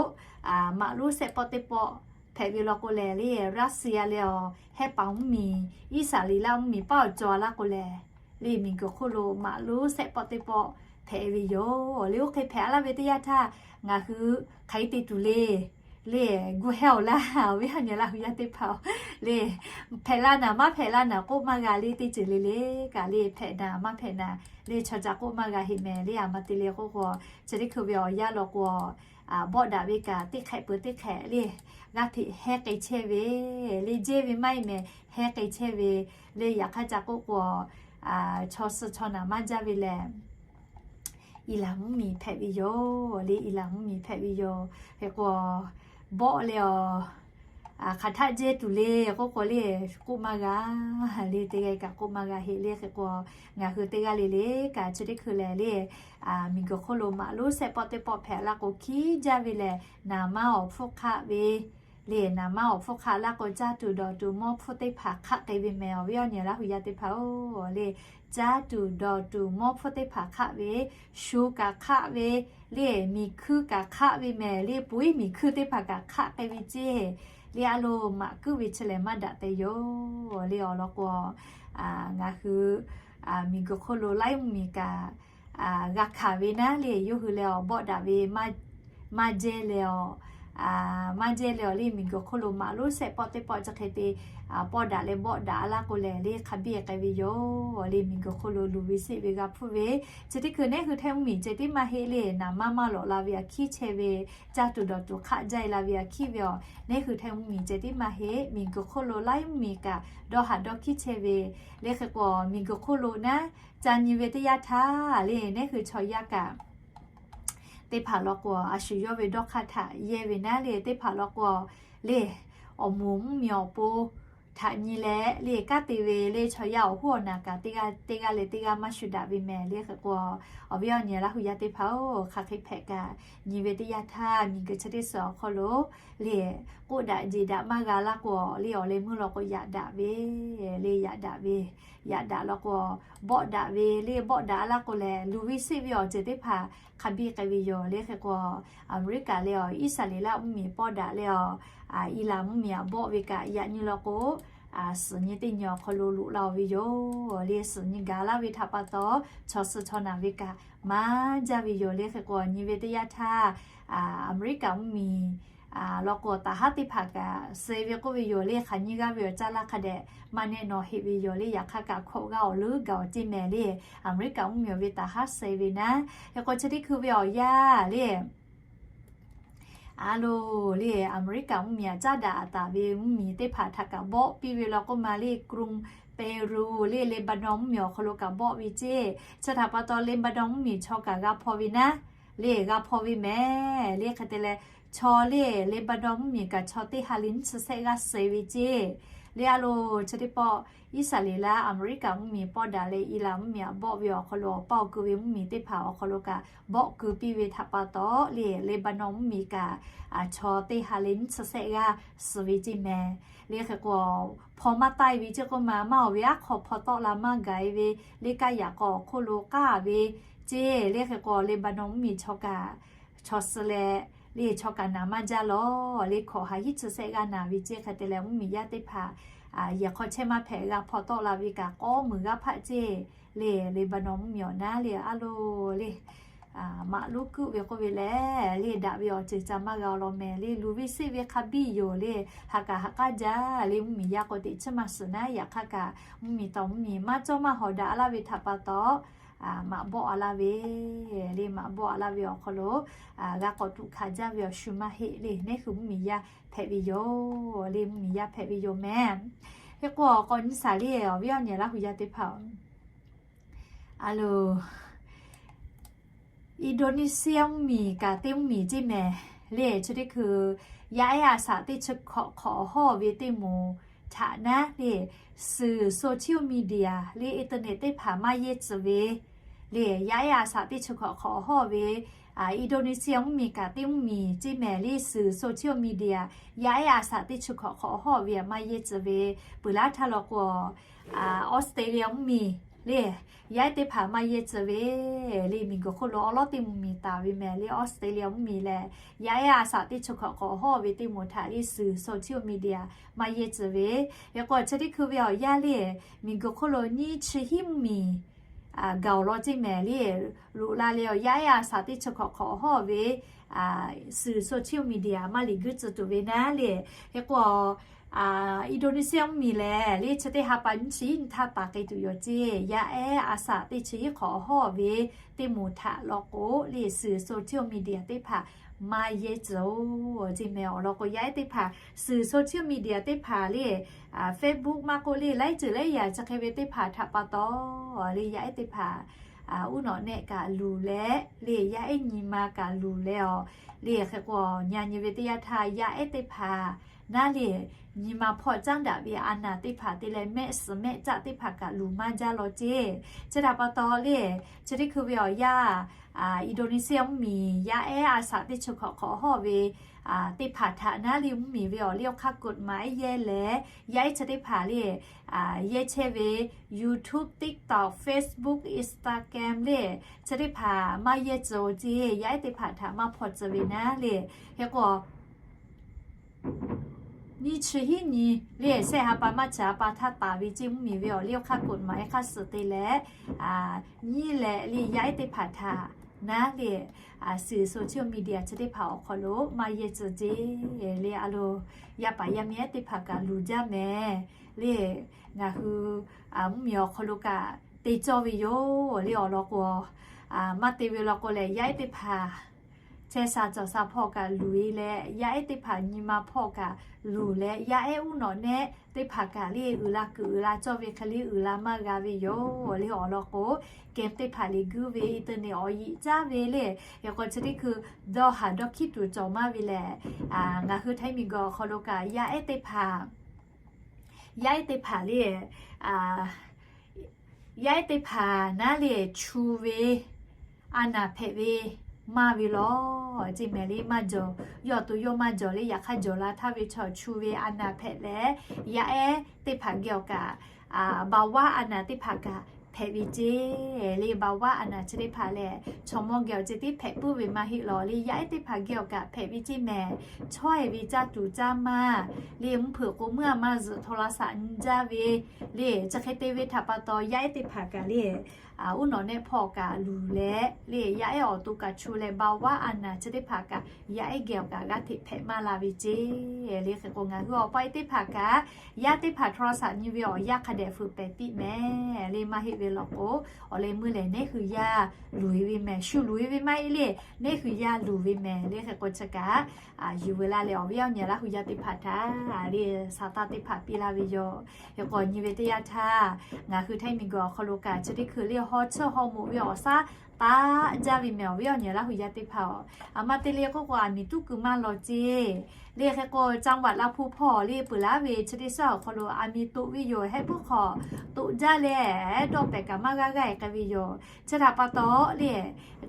maꞈ lonˉ sehˆ pawˆ teˇ pawˆ hpehꞈ ve law k'o lehˬ le Russia leh awˬ hehˉ paˍ mvuhˇmiˬ Iˉsaˍreˍlaˆ mvuhˇmiˬ paˉ awˬ cawˬ a laˇ k'o lehˬ le miˬguiˬ hk'oˆ lo maꞈ lonˉ sehˆ pawˆ teˇ pawˆ hpehꞈ ve yoˬ le. Oˇ hk'e hpehꞈ laˇ ve teˇ yanˇ htaˇ ngaˬ hui hk'aˬ hk'e te tuˬ le le gu hehˇ-oˬ laˇ awˬ viˉ awˬ nyi Laˇ huˍ yaˇ teˇ hpaˍ-oˬ le hpehꞈ la naˍ maˇ hpehꞈ la naˍ k'oˆ maˇ g'a le teˇ ceuˬ le le kaꞈ le hpehꞈ naˍ maˇ hpehꞈ naˍ le chaw ca k'oˆ maˇ g'a heˆ mehˍ le. A ma te le k'oˆ k'o chi teˇ hkui ve awˬ yanˇ law k'o bawˆ daꞈ ve kaꞈ teˇ hk'ehꞈ peuˬ teˇ hk'ehꞈ le g'aˇ hteꞈ hehˇ k'ai chehˇ ve le jehˇ ve maˇ heˆ mehˍ hehˇ k'ai chehˇ ve le. Yaꞈ hk'aˇ ca k'oˆ k'o chaw suh chaw naˍ maˇ jaˇ ve lehˬ Iˉlaꞈ mvuhˇmiˬ hpehꞈ ve yoˬ le. Iˉlaꞈ mvuhˇmiˬ hpehꞈ ve yoˬ. Hk'e k'o bawˆ leh awˬ hk'aˬ htaˆ jehˇ tuˬ le k'oˆ k'o le k'oˆ maˇ g'a le teˇ g'aˇ kaꞈ k'oˆ maˇ g'a heˆ le. Hk'e k'o ngaˬ hui teˇ g'aˇ le le kaꞈ chi teˇ hkui lehˬ le miˬguiˬ hk'oˆ lo maꞈ lonˉ sehˆ pawˆ teˇ pawˆ hpehꞈ laˇ k'o hkiˉ jaˇ ve lehˬ naˍ maˇ awˬ hpfuhˇ hk'aˆ ve le naˍ maˇ awˬ hpfuhˇ hk'aˆ laˇ k'o caˇ tuˬ dawˬ tuˬ mawˇ hpfuhˇ teˇ hpaˍ hk'aˆ k'ai ve mehˍ awˬ viˉ awˬ nyi Laˇ huˍ yaˇ teˇ hpaˍ-oˬ le. Caˇ tuˬ dawˬ tuˬ mawˇ hpfuhˇ teˇ hpaˍ hk'aˆ ve shu kaꞈ hk'aˆ ve le miˬ hkuiˇ kaꞈ hk'aˆ ve mehˍ le puiˉ miˬ hkuiˇ teˇ hpaˍ kaꞈ hk'aˆ k'ai ve ceˇ le a lo maꞈ kuiˉ ve chi lehˬ maˇ daꞈ te yoˬ le. Awˬ lawn k'o ngaˬ hui miˬguiˬ hk'oˆ lo laiˉ mvuhˇmiˬ kaꞈ g'a hkanˍ ve naˉ le yawˇ hui leh awˬ bawˆ daꞈ ve maˇ jehˇ leh awˬ maˇ jehˇ leh awˬ le miˬguiˬ hk'oˆ lo maꞈ lonˉ sehˆ pawˆ teˇ pawˆ chi hk'e te pawˆ daꞈ leh bawˆ daꞈ laˇ k'o lehˬ le hk'a biˇ k'ai ve yoˬ le. Miˬguiˬ hk'oˆ lo luˬ ve seˆ ve g'a hpfuhˇ ve chi teˇ hkui neˉ hui Htaiˇ mvuhˇmiˬ ceh tiˉ maˇ heˆ le naˍ maˇ maˇ lawꞈ la ve aꞈ hkiˉ chehˇ ve caˇ tuˬ dawˬ tuˬ hk'aˆ jaˇ e la ve aꞈ hkiˉ ve awˬ neˉ hui Htaiˇ mvuhˇmiˬ ceh tiˉ maˇ heˆ miˬguiˬ hk'oˆ lo laiˉ mvuhˇmiˬ kaꞈ dawˇ haꞈ dawˇ hkiˉ chehˇ ve le. Hk'e k'o miˬguiˬ hk'oˆ lo naˉ ca nyi ve teˇ yanˇ htaˇ le neˉ hui chaw yaˇ kaꞈ teˇ hpaˍ law k'o a shu yawˇ ve dawˇ hk'aˇ htaꞈ yehˇ ve naˉ le teˇ hpaˍ law k'o le awˬ moˍ mvuhˇmiˬ awˬ pon htaꞈ nyi leh le kanˉ te ve le chaw yaˇ awˬ hoˉ awˬ naˬ kaꞈ teˇ g'aˇ leh teˇ g'aˇ maˇ shu daꞈ ve mehˍ le. Hk'e k'o, awˬ viˉ awˬ nyi Laˇ hu yaˇ teˇ hpaˍ-oˬ, hk'aˬ hk'e hpehꞈ kaꞈ nyi ve teˇ yanˇ htaˇ, miˬguiˬ chi teˇ suhˍ awˬ hk'aw lo le k'oˆ daꞈ jeˬ daꞈ maˇ g'a laˇ k'o, le awˬ leh meuˇ law k'o yaꞈ daꞈ ve, le yaꞈ daꞈ ve, yaꞈ daꞈ law k'o bawˆ daꞈ ve le, bawˆ daꞈ laˇ k'o lehˬ, luˬ ve seˆ ve awˬ ceuˬ teˇ hpaˍ hk'a biˇ k'ai ve yoˬ le. Hk'e k'o, Aˍmeˍriˆkaˍ leh awˬ Iˉsaˍreˍlaˆ mvuhˇmiˬ pawˆ daꞈ leh awˬ Iˉlaˍn mvuhˇmiˬ aꞈ bawˆ ve kaꞈ yaꞈ nyi law k'o, suhˍ nyi teˇ nyi awˬ hk'aw lo loꞈ la-oˬ ve yoˬ le. Suhˍ nyi gaˬ laˇ ve htaꞈ pa taw, chaw suh chaw naˬ ve kaꞈ maˇ jaˇ ve yoˬ le. Hk'e k'o, nyi ve teˇ yanˇ htaˇ, Aˍmeˍriˆkaˍ mvuhˇmiˬ law k'o taˍ haˉ teˇ hpaˍ kaꞈ suh ve k'oˆ ve yoˬ le. Hk'aˬ nyi g'aˇ ve awˬ caˇ laˇ hk'a dehꞈ maˇ nehˆ nawˬ heˆ ve yoˬ le. Yaꞈ hk'aˇ kaꞈ hkawꞈ g'aˇ awˬ leuˉ gaˬ awˬ ceˇ mehˍ le. Aˍmeˍriˆkaˍ mvuhˇmiˬ ve taˍ haˉ suh ve naˉ, hk'e k'o chi teˇ hkui ve awˬ yanˇ le a loˬ le, Aˍmeˍriˆkaˍ mvuhˇmiˬ aꞈ caˉ daꞈ taˍ ve mvuhˇmiˬ teˇ hpaˍ htaꞈ kaꞈ bawˆ piˇ ve law k'oˆ ma le, กรุงเปรู le, Leˍbaˍnawˇ mvuhˇmiˬ awˬ hk'aw lo kaꞈ bawˆ ve ceˇ. Chi htaꞈ pa taw Leˍbaˍnawˇ mvuhˇmiˬ chaw kaꞈ g'a hpaw ve naˉ le, g'a hpaw ve mehˍ le. Hk'e te leh, chaw le Leˍbaˍnawˇ mvuhˇmiˬ kaꞈ chaw teˇ ha leh nyiˇ chi sehˆ g'aˇ suh ve ceˇ. Le a loˬ chi teˇ pawˆ Iˉsaˍreˍlaˆ Aˍmeˍriˆkaˍ mvuhˇmiˬ pawˆ daꞈ leh Iˉlaˍn mvuhˇmiˬ aꞈ bawˆ ve awˬ hk'aw lo awˬ paˇ awˬ ku ve mvuhˇmiˬ teˇ hpaˍ awˬ hk'aw lo kaꞈ bawˆ ku piˇ ve htaꞈ pa taw le, Leˍbaˍnawˇ mvuhˇmiˬ kaꞈ chaw teˇ ha leh nyiˇ chi sehˆ g'aˇ suh ve ceˇ mehˍ le. Hk'e k'o, hpaw maˇ taiˇ ve ceˇ k'oˆ ma, maˇ awˬ ve aˉ hk'aw hpaw tawˆ la maˇ gaˬ e ve le, kaˇ yaꞈ k'aw awˬ hk'oˆ lo k'aˇ ve ceˇ le. Hk'e k'o, Leˍbaˍnawˇ mvuhˇmiˬ chaw kaꞈ chaw suh leh le, chaw kaꞈ naˍ maˇ jaˇ lawˬ le, hkawꞈ ha hiˉ chi sehˆ g'aˇ naˍ ve ceˇ. Hk'e te leh mvuhˇmiˬ yaˇ teˇ hpaˍ yehˬ hk'aw chehˇ maˇ hpehꞈ g'a hpaw tawˆ la ve kaꞈ k'awˉ meunˍ g'aˇ hpaˆ ceˇ le, Leˍbaˍnawˇ mvuhˇmiˬ awˬ naˉ le a loˬ le maꞈ lonˉ kuˆ ve k'oˆ ve lehˬ le, daꞈ ve awˬ ceuˬ ca maˇ g'a law mehˍ le. Luˬ ve seˆ ve hk'a biˇ yoˬ le. Ha kaꞈ ha k'aˉ jaˇ le, mvuhˇmiˬ yaˇ k'o teꞈ chiˉ maˇ suhˍ naˉ. Yaꞈ hk'aˇ kaꞈ mvuhˇmiˬ tawˍ mvuhˇmiˬ maˇ cawˇ maˇ hawˍ daꞈ laˇ ve htaꞈ pa taw maꞈ bawˆ a laˇ ve le, maꞈ bawˆ a laˇ ve awˬ hk'aw lo g'a k'awꞈ tuꞈ hkanˍ jaˇ ve awˬ shu maˇ heˆ le. Neˉ hui mvuhˇmiˬ yaˇ hpehꞈ ve yoˬ le, mvuhˇmiˬ yaˇ hpehꞈ ve yoˬ mehˍ. Hk'e k'o, k'awꞈ nyi shaˍ le awˬ viˉ awˬ nyi Laˇ hu yaˇ teˇ hpaˍ-oˬ, a loˬ, Indonesia mvuhˇmiˬ kaꞈ teˇ mvuhˇmiˬ ceˇ mehˍ le. Chi teˇ hkui yaˇ ehˉ a shaꞈ teˇ chi hkawꞈ hk'awꞈ awˬ hawˇ ve teˇ moˍ htaꞈ naˉ le, suhˍ social media le internet teˇ hpaˍ maˇ yehˇ tcuh ve le, yaˇ ehˉ a shaꞈ teˇ chi hkawꞈ hk'awꞈ awˬ hawˇ ve Indonesia mvuhˇmiˬ kaꞈ teˇ mvuhˇmiˬ ceˇ mehˍ le, suhˍ social media yaˇ ehˉ a shaꞈ teˇ chi hkawꞈ hk'awꞈ awˬ hawˇ ve maˇ yehˇ tcuh ve. Peuˬ laˇ htaˇ law k'o, Australia mvuhˇmiˬ le, yaˇ ehˉ teˇ hpaˍ maˇ yehˇ tcuh ve le. Miˬguiˬ hk'oˆ lo awˉ lawˉ teˇ mvuhˇmiˬ taˍ ve mehˍ le, Australia mvuhˇmiˬ lehˬ yaˇ ehˉ a shaꞈ teˇ chi hkawꞈ hk'awꞈ awˬ hawˇ ve teˇ moˍ htaꞈ le suhˍ social media maˇ yehˇ tcuh ve. Hk'e k'o, chi teˇ hkui ve awˬ yanˇ le, miˬguiˬ hk'oˆ lo nyiˇ chi hiˉ mvuhˇmiˬ gaˬ awˬ lawn ceˇ mehˍ le, loꞈ la leh awˬ yaˇ ehˉ a shaꞈ teˇ chi hkawꞈ hk'awꞈ awˬ hawˇ ve suhˍ social media maˇ liꞈ guiˇ tcuh tuˬ ve naˉ le. Hk'e k'o, Indonesia mvuhˇmiˬ lehˬ le chi teˇ ha pa nyiˇ chi hiˉ nyi htaˇ taˍ k'ai tuˬ yoˬ ceˇ. Yaˇ ehˉ a shaꞈ teˇ chi hiˉ hk'awꞈ awˬ hawˇ ve teˇ moˍ htaꞈ law k'o le suhˍ social media teˇ hpaˍ maˇ yehˇ tcuh-oˬ ceˇ mehˍ. Awˬ lawn k'o yaˇ ehˉ teˇ hpaˍ suhˍ social media teˇ hpaˍ le, Facebook maˇ k'oˆ le, laiˉ ceuˬ laiˉ yaꞈ chi hk'e ve teˇ hpaˍ htaꞈ pa taw le yaˇ ehˉ teˇ hpaˍ uˉ nawꞈ nehˆ kaꞈ luˬ leh le, yaˇ ehˉ nyi ma kaꞈ luˬ leh awˬ le. Hk'e k'o, nyi nyi ve teˇ yanˇ htaˇ yaˇ ehˉ teˇ hpaˍ naˉ le, nyi ma hpawˇ caˉ daꞈ ve a naˍ teˇ hpaˍ te leh mehˆ suhˍ mehˆ caˆ teˇ hpaˍ kaꞈ luˬ maˇ jaˇ law ceˇ. Chi htaꞈ pa taw le, chi teˇ hkui ve awˬ yanˇ Indonesia mvuhˇmiˬ yaˇ ehˉ a shaꞈ teˇ chi hkawꞈ hk'awꞈ hawˇ ve teˇ hpaˍ htaꞈ naˉ le mvuhˇmiˬ ve awˬ liˇ awˬ hk'aˇ กฎหมาย yehˇ leh, yaˇ ehˉ chi teˇ hpaˍ le yehˇ chehˇ ve YouTube, TikTok, Facebook, Instagram le chi teˇ hpaˍ maˇ yehˇ tcuh-oˬ ceˇ. Yaˇ ehˉ teˇ hpaˍ htaꞈ maˇ hpaw tcuh ve naˉ le. Hk'e k'o, nyiˇ chi hiˉ nyi le shehˆ ha pa maˇ chi ha pa htaˇ taˍ ve ceˇ mvuhˇmiˬ ve awˬ liˇ awˬ hk'aˇ กฎหมาย hk'aˇ suh te leh nyiˇ leh le yaˇ ehˉ teˇ hpaˍ htaꞈ naˉ le suhˍ social media chi teˇ hpaˍ awˬ hk'aw lo maˇ yehˇ tcuh ceˇ le. A loˬ, yaˇ paˍ yaˇ miˇ ehˉ teˇ hpaˍ kaꞈ luˬ jaˇ mehˍ le. Ngaˬ hui mvuhˇmiˬ awˬ hk'aw lo kaꞈ te cawˇ ve yoˬ le. Awˬ lawn k'o, maˇ te ve law k'o lehˬ yaˇ ehˉ teˇ hpaˍ chehˇ sha cawˬ sha hpawˇ kaꞈ luˬ e leh, yaˇ ehˉ teˇ hpaˍ nyi ma hpawˇ kaꞈ luˬ leh, yaˇ ehˉ uˉ nawꞈ nehˆ teˇ hpaˍ kaꞈ le uiˍ la kuiˬ uiˍ la cawˇ ve hk'e le uiˍ la maˇ g'a ve yoˬ le. Awˬ lawn k'o, game teˇ hpaˍ liꞈ guiˇ ve, internet awˬ yiꞈ caˉ ve le. Yaꞈ k'o chi teˇ hkui dawˇ haˍ dawˇ hkiˉ tuˬ cawˬ maˇ ve lehˬ, ngaˬ hui Htaiˇ miˬguiˬ awˬ hk'aw lo kaꞈ yaˇ ehˉ teˇ hpaˍ Yaˇ ehˉ teˇ hpaˍ le, yaˇ ehˉ teˇ hpaˍ naˉ le chu ve a naˍ hpehꞈ ve maˇ ve law, ceˇ mehˍ le, maˇ jawˬ, yawˇ awˬ to yawˇ maˇ jawˬ le, yaꞈ hk'aˇ jawˬ la htaˇ ve chaw chu ve a naˍ hpehꞈ leh, yaˇ ehˉ teˇ hpaˍ geh awˬ kaꞈ baˬ vaˉ a naˍ teˇ hpaˍ kaꞈ hpehꞈ ve ceˇ le. Baˬ vaˉ a naˍ chi teˇ hpaˍ lehˬ, chaw mawˇ geh awˬ ceh tiˉ hpehꞈ puiˉ ve maˇ heˆ law le, yaˇ ehˉ teˇ hpaˍ geh awˬ kaꞈ hpehꞈ ve ceˇ mehˍ. Chawˇ e ve caˇ tuˬ caˇ maˇ le, mvuhˇ hpeuꞈ k'o meuˇ a maˇ zuhꞈ htaw la shaꞈ nyi jaˇ ve le, chi hk'e te ve htaꞈ pa taw yaˇ ehˉ teˇ hpaˍ kaꞈ le, uˉ nawꞈ nehˆ hpawˇ kaꞈ luˬ leh le, yaˇ ehˉ awˬ to kaꞈ chu leh baˬ vaˉ a naˍ chi teˇ hpaˍ kaꞈ yaˇ ehˉ geh awˬ kaꞈ g'aˇ hteꞈ hpehꞈ maˇ la ve ceˇ le. Hk'e k'o ngaˬ hui awˬ pa e teˇ hpaˍ kaꞈ yaˇ teˇ hpaˍ htaw la shaꞈ nyi ve awˬ yanˇ hk'a dehꞈ fuiˍ pehˍ piˇ mehˍ le. Maˇ heˆ ve law k'o, awˬ leh meuˇ lehˬ neˉ hui yaˇ luˬ e ve mehˍ. Shu luˬ e ve maˇ heˆ le, neˉ hui yaˇ luˬ ve mehˍ le. Hk'e k'o chi kaꞈ yuˬ veu la leh awˬ viˉ awˬ nyi Laˇ hu yaˇ teˇ hpaˍ htaꞈ le sa taˇ teˇ hpaˍ piˇ laˇ ve yoˬ. Hk'e k'o nyi ve teˇ yanˇ htaˇ, ngaˬ hui htaiˇ miˬguiˬ awˬ hk'aw lo kaꞈ chi teˇ hkui le haw chiˇ haw moꞈ ve awˬ shaˉ taˇ jaˇ ve mehˍ, awˬ viˉ awˬ nyi Laˇ hu yaˇ teˇ hpaˍ-oˬ. Aˬ ma te le k'oˆ k'o aˬ miˍ tuˉ keu maˇ law ceˇ le. Hk'e k'o จังหวัดลำพูน hpawˇ le peuˬ laˇ ve chi teˇ shaˉ awˬ hk'aw lo aˬ miˍ toꞈ ve yoˬ. Heh puiˉ hk'awꞈ toꞈ jaˇ leh dawˇ pehˍ kaꞈ maˇ g'aˇ g'aˇ e k'ai ve yoˬ. Chi htaꞈ pa taw le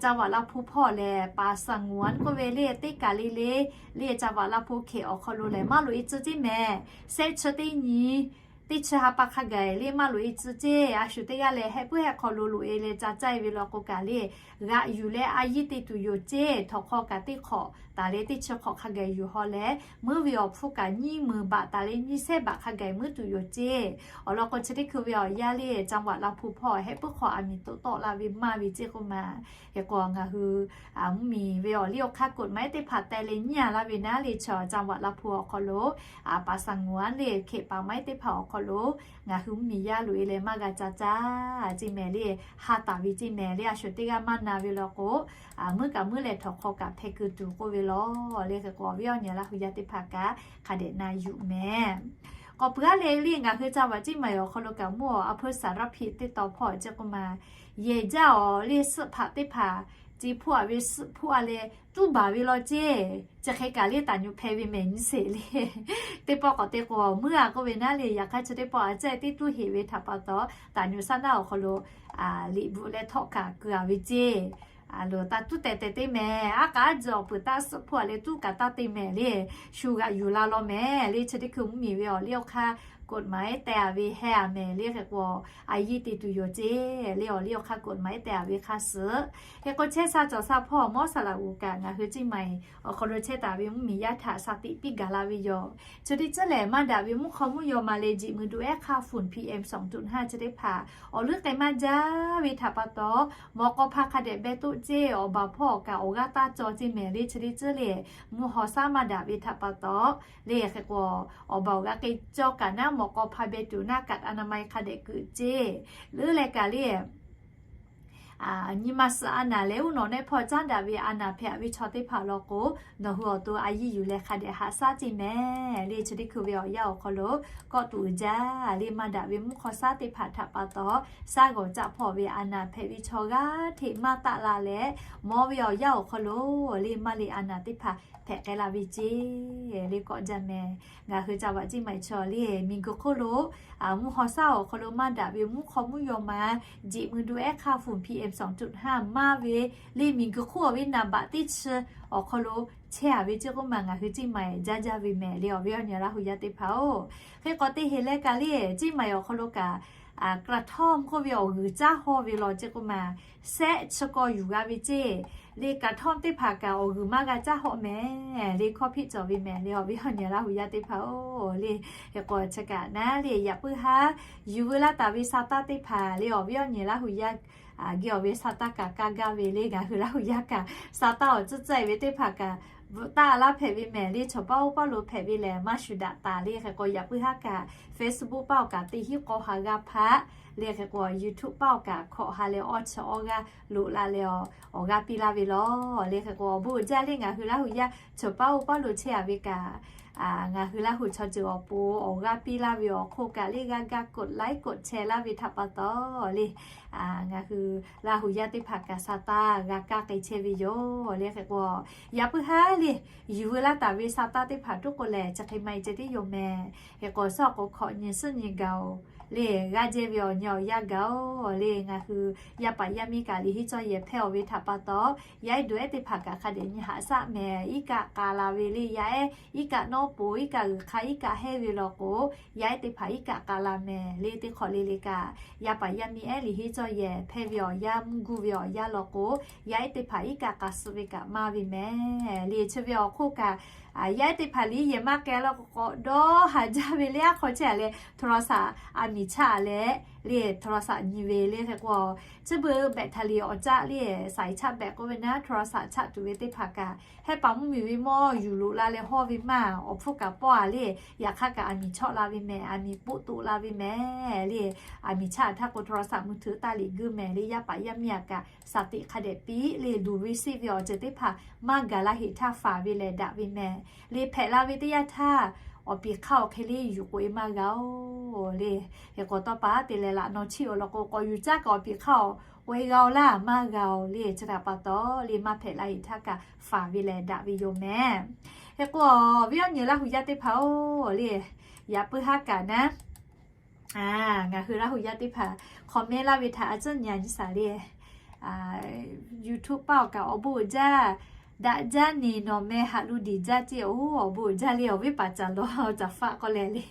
จังหวัดลำพูน hpawˇ lehˬ ป่าสงวน k'oˆ ve le teˇ kaˬ le le le จังหวัดลำพูน hkeh awˬ hk'aw lo lehˬ maˇ loꞈ e tcuh ceˇ mehˍ. Sehˆ chi teˇ nyi teˇ chi ha pa hk'a gaˬ le maˇ loꞈ e tcuh ceˇ. A shu teˇ g'aˇ leh heh puiˉ heh hk'aw lo loꞈ e leh ca caˇ e ve law k'o kaꞈ le g'aꞈ yuˬ leh a yiˇ te tuˬ yoˬ ceˇ. Htawnˍ hk'aw kaꞈ teˇ hk'awꞈ taˍ leh teˇ chi hk'awꞈ hk'a gaˬ yuˬ haw leh meuˇ ve awˬ hpfuhˇ kaꞈ nyiˇ meunˍ baꞈ taˍ leh nyiˇ sehˉ baꞈ hk'a gaˬ meuˇ tuˬ yoˬ ceˇ. Awˬ lawn k'o chi teˇ hkui ve awˬ yanˇ le จังหวัดลำพูน hpawˇ heh puiˉ hk'awꞈ aˬ miˍ toꞈ tawˆ la ve maˇ ve ceˇ k'oˆ ma. Hk'e k'o ngaˬ hui mvuhˇmiˬ ve awˬ liˇ awˬ hk'aˇ กฎหมาย teˇ hpaˍ teh leh nyiˇ a laˇ ve naˉ le chaw จังหวัดลำพูน awˬ hk'aw lo ป่าสงวน le hkeh ป่าไม้ teˇ hpaˍ awˬ hk'aw lo ngaˬ hui mvuhˇmiˬ yaˇ loꞈ e leh maˇ g'a ca caˇ ceˇ mehˍ le. Ha taˍ ve ceˇ mehˍ le. A shu teˇ g'aˇ maˇ na ve law k'o, meuˇ kaꞈ meuˇ leh htawnˍ hk'aw kaꞈ hpeh keu tuˬ k'oˆ ve law le. Hk'e k'o awˬ viˉ awˬ nyi Laˇ hu yaˇ teˇ hpaˍ kaꞈ hk'a dehꞈ na yuˬ mehˍ. K'awꞈ puiˉ a le le ngaˬ hui จังหวัดเชียงใหม่ awˬ hk'aw lo kaꞈ mvuhˇ awˬ a hpeu สารพี teˇ taw hpawˇ ceˇ k'oˆ ma. Yehˬ jaˇ awˬ le suhˆ hpaꞈ teˇ hpaˍ ce hpuˇ a ve suhˆ hpuˇ a leh tuˉ baˬ ve law ceˇ. Chi hk'e kaꞈ le taˍ nyu hpeh ve mehˍ nyi sheˍ le. Teˇ pawˆ k'awꞈ te k'o meuˇ a k'oˆ ve naˉ le, yaꞈ hk'aˇ chi teˇ pawˆ a cehˇ teˇ tuˉ heˍ ve htaꞈ pa taw taˍ nyu saˉ naˉ awˬ hk'aw lo liꞈ bvuhꞈ leh htawˆ kaꞈ keu a ve ceˇ. Loˬ taˍ tuˉ tehˬ tehˬ teˇ mehˍ. Aˉ k'aˉ jawˬ peuˬ taˇ suhˆ hpuˇ a leh tuˉ kaꞈ taˇ te mehˍ le. Shu g'aꞈ yuˬ la law mehˍ le. Chi teˇ hkui mvuhˇmiˬ ve awˬ liˇ awˬ hk'aˇ กฎหมาย teh a ve heh a mehˍ le. Hk'e k'o a yiˇ te tuˬ yoˬ ceˇ le. Awˬ liˇ awˬ hk'aˇ กฎหมาย teh a ve hk'a suhˍ. Hk'e k'o chehˇ sha cawˬ sha hpawˇ mawˇ saˍ laꞈ g'oˍ kaꞈ ngaˬ hui Chiang Mai awˬ hk'aw lo chehˇ taˍ ve mvuhˇmiˬ yaˇ htaꞈ shaˍ tiꞈ piˇ gaˬ la ve yoˬ. Chi teˇ ceuˬ lehˬ maˇ daꞈ ve mvuhˇ hk'aw mvuhˇ yaw ma le jeꞈ mui du ehˉ hk'aˇ ฝุ่น PM สองจุดห้า chi teˇ hpaˍ awˬ leuˉ k'ai maˇ jaˇ ve htaꞈ pa taw, mawꞈ k'aw hpa hk'a dehꞈ beh toˆ ceˇ. Awˬ baˬ hpawˇ awˬ kaꞈ awˬ g'aˇ taˇ caw ceˇ mehˍ le. Chi teˇ ceuˬ lehˬ mvuhˇ haw shaˉ maˇ daꞈ ve htaꞈ pa taw le. Hk'e k'o awˬ baˬ awˬ g'aˇ k'ai caw kaꞈ naˉ mawꞈ k'aw hpa beh tuˬ naˉ kaꞈ a na ma e hk'a dehꞈ keuꞈ ceˇ. Leuˉ leh kaꞈ le nyi ma suhˍ a naˍ leh uˉ nawꞈ nehˆ hpawˇ caˉ daꞈ ve a naˍ hpehꞈ ve chaw teˇ hpaˍ law k'o, nawˬ hui awˬ to a yiˇ yuˬ leh hk'a dehꞈ haꞈ shaˉ ceˇ mehˍ le. Chi teˇ hkui ve awˬ yanˇ awˬ hk'aw lo kawˆ tuˬ uiˍ jaˇ le. Maˇ daꞈ ve mvuhˇ hk'aw shaˉ teˇ hpaˍ htaꞈ pa taw, shaˉ g'awˬ caˆ hpawˇ ve a naˍ hpehꞈ ve chaw g'aˇ hteꞈ maˇ taˆ la leh, mawˬ ve awˬ yanˇ awˬ hk'aw lo le maˇ le a naˍ teˇ hpaˍ hpehꞈ k'ai la ve ceˇ le kawˆ jaˇ mehˍ. Ngaˬ hui จังหวัดเชียงใหม่ chaw le miˬguiˬ hk'oˆ lo mvuhˇ haw shaˉ awˬ hk'aw lo maˇ daꞈ ve mvuhˇ hk'aw mvuhˇ yaw ma jeꞈ mui du ehˉ hk'aˇ ฝุ่น PM สองจุดห้า maˇ ve le miˬguiˬ hk'oˆ awˬ viˉ naˍ baꞈ teˇ chi awˬ hk'aw lo chehˇ a ve ceˇ k'oˆ ma. Ngaˬ hui Chiang Mai jaˇ jaˇ ve mehˍ le awˬ viˉ awˬ nyi Laˇ hu yaˇ teˇ hpaˍ-oˬ. Hk'e k'awꞈ te heˍ leh kaꞈ le Chiang Mai awˬ hk'aw lo kaꞈ กระท่อม k'oˆ ve awˬ g'uiˬ caˉ hawˇ ve law ceˇ k'oˆ ma. Sehˆ chi k'aw yuˬ g'a ve ceˇ le กระท่อม teˇ hpaˍ kaꞈ awˬ g'uiˬ maˇ g'a caˉ hawˆ mehˍ le. Hkawˇ hpiˆ cawˬ ve mehˍ le awˬ viˉ awˬ nyi Laˇ hu yaˇ teˇ hpaˍ-oˬ le. Hk'e k'o chi kaꞈ naˉ le yaꞈ puiˉ haˉ yuˬ veu laˇ taˍ ve sa taˇ teˇ hpaˍ le awˬ viˉ awˬ nyi Laˇ hu yaˇ geh awˬ ve sa taˇ kaꞈ kaˇ gaˇ ve le. Ngaˬ hui Laˇ hu yaˇ kaꞈ sa taˇ awˬ tcuhˇ tcuhˇ e ve teˇ hpaˍ kaꞈ bvuhꞈ taˍ laˇ hpehꞈ ve mehˍ le. Chaw paˇ oˇ paˇ lo hpehꞈ ve lehˬ maˇ shuˍ daꞈ taˍ le. Hk'e k'o yaꞈ puiˉ haˉ kaꞈ Facebook paˇ awˬ kaꞈ teˇ hinˉ k'aw ha g'a hpaꞈ Le hk'e k'o YouTube paˆ awˬ kaꞈ hkawꞈ ha leh awˇ chi awˇ g'aˇ loꞈ la leh awˬ g'aˇ piˇ laˇ ve lawˬ. Le hk'e k'o awˬ bon uiˍ jaˇ le ngaˬ hui Laˇ huˍ yaˇ chaw paˉ oˇ paˉ lo chehˇ a ve kaꞈ, ngaˬ hui Laˇ huˍ chaw ceuˬ awˬ pon awˬ g'aˇ piˇ laˇ ve awˬ hk'oˆ kaꞈ le g'a ga กดไลค์ กดแชร์ laˇ ve htaꞈ pa taw le, ngaˬ hui Laˇ huˍ yaˇ teˇ hpaˍ kaꞈ sa taˇ g'a kaˇ k'ai chehˇ ve yoˬ. Le hk'e k'o yaꞈ puiˉ haˉ le yuˬ veu laˇ taˍ ve sa taˇ teˇ hpaˍ tuˉ k'o lehˬ chi hk'e maˇ heˆ ceh tiˉ yoˬ mehˍ. Hk'e k'o shaw k'o hkawꞈ nyi suhˉ nyi gaˬ-oˬ le, g'aˇ jehˇ ve awˬ nyi awˬ yanˇ gaˬ-oˬ le, ngaˬ hui yaˇ paˍ yaˇ miˇ kaꞈ liꞈ henˇ cawˇ yehˬ hpehˇ-oˬ ve htaꞈ pa taw, yaˇ ehˉ duˬ ehˉ teˇ hpaˍ kaꞈ hk'a dehꞈ nyi haꞈ shaˆ mehˍ. Iˉ kaˆ k'a la ve le yaˇ ehˉ, iˉ kaˆ nawˉ po, iˉ kaˆ g'uiˬ hk'a, iˉ kaˆ hehnˇ ve law k'o, yaˇ ehˉ teˇ hpaˍ iˉ kaˆ k'a la mehˍ. Le teˇ hk'awꞈ le le kaꞈ yaˇ paˍ yaˇ miˇ ehˉ liꞈ henˇ cawˇ yehˬ hpehˇ ve awˬ yanˇ, mvuhˇ guˇ ve awˬ yanˇ law k'o, yaˇ ehˉ teˇ hpaˍ iˉ kaˆ k'a suh ve kaꞈ maˇ ve mehˍ. Le chi ve awˬ hk'oˆ kaꞈ yaˇ ehˉ teˇ hpaˍ liꞈ yehˬ maˇ k'ai law k'o k'awꞈ dawˇ haˍ jaˇ ve le. Aˉ hk'aw chehˇ a leh โทรศัพท์ a miˍ chaˆ leh le โทรศัพท์ nyi ve le hk'e k'o, chi beuꞈ แบตเตอรี่ awˬ caˆ le สายชาร์จแบต k'oˆ ve naˉ โทรศัพท์ chaˆ tuˬ ve teˇ hpaˍ kaꞈ hehˆ paˍ mvuhˇ miˬ ve mawˇ yuˬ loꞈ la leh hawˇ ve maˇ, awˬ hpfuhˇ kaꞈ pawˆ a le, yaꞈ hk'aˇ kaꞈ a miˍ chawˆ la ve mehˍ, a miˍ poˆ toꞈ la ve mehˍ le. A miˍ chaˆ htaˇ k'o โทรศัพท์มือถือ taˇ liꞈ guˇ mehˍ le, yaˇ paˍ yaˇ miˇ a kaꞈ shaˍ tiꞈ hk'a dehꞈ piˇ le, duˬ ve siˆ ve awˬ ceuˬ teˇ hpaˍ maˇ gaˬ la heꞈ htaˇ faˍ ve lehˬ daꞈ ve mehˍ. Le hpehꞈ la ve teˇ yanˇ htaˇ awˬ piˍ hk'aˇ awˬ hk'e le yuˬ k'oꞈ e maˇ g'a-oˬ le. Hk'e k'o tawˇ pa te leh laꞈ naw chiˆ awˬ lawn k'o k'awꞈ yuˬ caˇ kaꞈ awˬ piˍ hk'aˇ awˬ k'oꞈ e g'a-oˬ laˇ maˇ g'a-oˬ le. Chi htaꞈ pa taw le maˇ hpehꞈ la heꞈ htaˇ kaꞈ faˍ ve lehˬ daꞈ ve yoˬ mehˍ. Hk'e k'o viˉ awˬ nyi Laˇ huˍ yaˇ teˇ hpaˍ-oˬ le, yaꞈ puiˉ haˉ kaꞈ naˉ ngaˬ hui Laˇ huˍ yaˇ teˇ hpaˍ comment laˇ ve htaꞈ a cuˉ nyi a nyi shaˍ le YouTube paˆ awˬ kaꞈ awˬ bon uiˍ jaˇ, daꞈ jaˇ neˬ nawˬ meh haꞈ lu diˬ jaˇ ceˇ-oˬ. Awˬ bon uiˍ jaˇ le awˬ viˉ paˍ caˍ law caˍ faˆ k'oˆ leh le,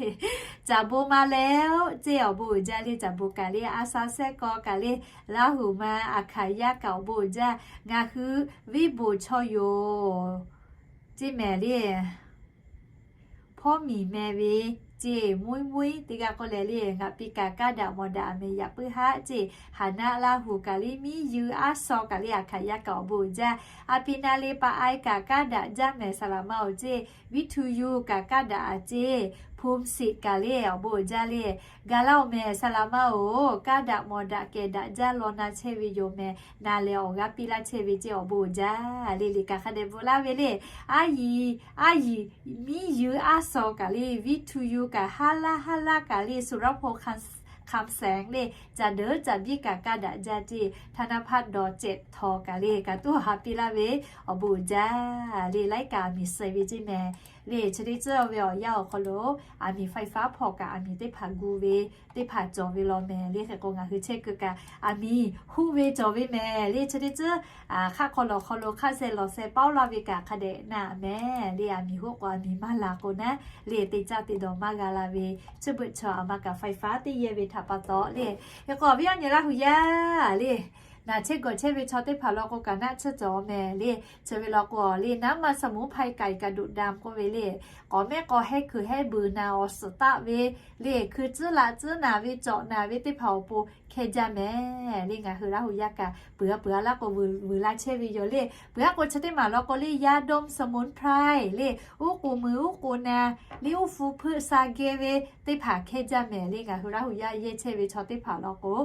caˍ bon ma leh-oˆ ceˇ. Awˬ bon uiˍ jaˇ le caˍ bon kaꞈ le a sha sehˉ kaw kaꞈ le, Laˇ huˍ ma a hkaˍ yaˇ kaꞈ awˬ bon uiˍ jaˇ. Ngaˬ hui viˉ bon chaw yoˬ ceˇ mehˍ le. Hpawˇ miˬ meh ve ceˇ, muiˉ muiˉ teˇ g'aˇ k'oˆ leh le, ngaˬ pi kaꞈ kaˇ daꞈ mawˬ daꞈ mehˍ yaꞈ puiˉ haˉ ceˇ. Haˍ naˆ Laˇ huˍ kaꞈ le, miˉ yuˬ aˉ shaw kaꞈ le, a hkaˍ yaˇ kaꞈ awˬ bon uiˍ jaˇ. A pi na le pa ai kaꞈ kaˇ daꞈ jaˇ mehˍ saˍ laˍ ma-oˬ ceˇ. Viˉ htu yuˬ kaꞈ kaˇ daꞈ a ceˇ. Hpu siꞈ kaꞈ le awˬ bon uiˍ jaˇ le, ga laˇ-oˬ mehˍ saˍ laˍ ma-oˬ. Kaˇ daꞈ mawˬ daꞈ kehˬ daꞈ jaˇ law na chehˇ ve yoˬ mehˍ. Na leh awˬ g'aˇ piˇ laˇ chehˇ ve ceˇ awˬ bon uiˍ jaˇ le. Liꞈ kaꞈ hk'a dehꞈ bvuhꞈ laˇ ve le, a yiˍ, a yiˍ miˉ yuˬ aˉ shaw kaꞈ le, viˉ htu yuˬ kaꞈ haˉ laˇ haˉ laˇ kaꞈ le, สุรพงษ์คำแสง le, caˬ deuˬ caˬ biˇ kaꞈ kaˇ daꞈ jaˇ ceˇ. ธนพัฒน์ ดอกเจ็ดทอง kaꞈ le, kaꞈ tuˉ haꞈ piˇ laˇ ve awˬ bon uiˍ jaˇ le. Laiˉ kaꞈ a miˍ suh ve ceˇ mehˍ le. Chi teˇ ceuˬ ve awˬ yanˇ awˬ hk'aw lo a miˍ ไฟฟ้า hpawˇ kaꞈ a miˍ teˇ hpaˍ gu ve teˇ hpaˍ cawˬ ve law mehˍ le. Hk'e k'o ngaˬ hui chehˇ kuiˬ kaꞈ a miˍ huˆ ve cawˬ ve mehˍ le. Chi teˇ ceuˬ hk'aˆ hk'aw lawˬ hk'aw lo hk'aˇ seh lawˬ seh paoˉ laˇ ve kaꞈ hk'a dehꞈ na mehˍ le. A miˍ huˆ k'o a miˍ maˇ la k'o naˉ le, te caˇ te dawˬ maˇ g'a la ve. Chi beuꞈ chaw a ma kaꞈ ไฟฟ้า teˇ yehˇ ve htaꞈ pa taw le. Hk'e k'o viˉ awˬ nyi Laˇ huˍ yaˇ le, naˬ chehˇ gawˬ chehˇ ve chaw teˇ hpaˍ law k'o kaꞈ naˆ tsuhˇ cawˬ mehˍ le. Chi ve law k'o le, น้ำมันสมุนไพร ไก่กระดูกดำ k'oˆ ve le, k'awꞈ mehˉ k'aw hehˉ kuiˬ hehˉ buiˬ naˬ awˬ suhˍ taˆ ve le, hkui tcuhˉ laꞈ tcuhˉ naˬ ve cawꞈ naˬ ve teˇ hpaˍ awˬ pon hkehˇ jaˇ mehˍ le. Ngaˬ hui Laˇ huˍ yaˇ kaꞈ peuˬ a peuˬ a laˇ k'o vuiˬ la chehˇ ve yoˬ le. Peuˬ a k'o chi teˇ maˬ law k'o le, ยาดมสมุนไพร le, uˉ k'oˍ muiˬ uˉ k'oˍ naˬ le, uˉ hpu hpeuˆ sha geh ve teˇ hpaˍ hkehˇ jaˇ mehˍ le. Ngaˬ hui Laˇ huˍ yaˇ yehˇ chehˇ ve chaw teˇ hpaˍ law k'o,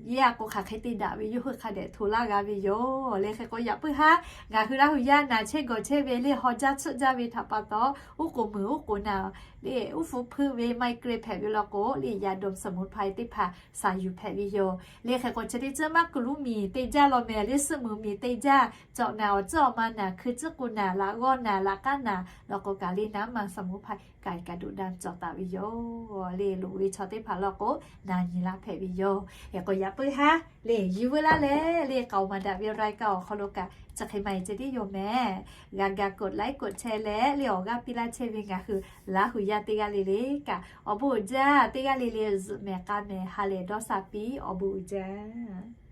yehˇ a k'o hk'aˬ hk'e te daꞈ ve yawˇ hui hk'a dehꞈ hto laˇ g'a ve yoˬ le. Hk'e k'o yaꞈ puiˉ haˉ ngaˬ hui Laˇ huˍ yaˇ naˬ chehˇ gawˬ chehˇ ve le, haw jaˇ tsuhˆ jaˇ ve htaꞈ pa taw uˉ k'oˍ muiˬ uˉ k'oˍ naˬ le, uˉ hpu hpeuˆ ve ไมเกรน hpehꞈ ve law k'o le, ยาดมสมุนไพร teˇ hpaˍ shaˍ yuˬ hpehꞈ ve yoˬ le. Hk'e k'o chi teˇ ceuˬ maˇ kuˬ luˉ miˬ te jaˇ law mehˍ le, suhˆ muiˬ miˬ te jaˇ, cawꞈ naˬ awˬ tcuhˉ awˬ ma naˬ, hkui tcuhˉ k'oˍ naˬ, laꞈ g'awˇ naˬ, laꞈ k'aˉ naˬ law k'o kaꞈ le, น้ำมันสมุนไพร ไก่กระดูกดำ cawˬ taˍ ve yoˬ le. Loꞈ ve chaw teˇ hpaˍ law k'o naˬ nyi laˇ hpehꞈ ve yoˬ. Hk'e k'o yaꞈ puiˉ haˉ le yuˬ veu laˇ leh le, k'aoˍ maˍ daꞈ ve รายการ awˬ hk'aw lo kaꞈ chi hk'e maˇ heˆ ceh tiˉ yoˬ mehˍ. G'a ga กดไลค์ กดแชร์ leh le awˬ g'aˇ piˇ laˇ chehˇ ve ngaˬ hui Laˇ huˍ yaˇ teˇ g'aˇ le le kaꞈ awˬ bon uiˍ jaˇ. Teˇ g'aˇ le le zuhꞈ mehˍ k'a mehˍ ha lehˬ dawˇ sha piˇ, awˬ bon uiˍ jaˇ.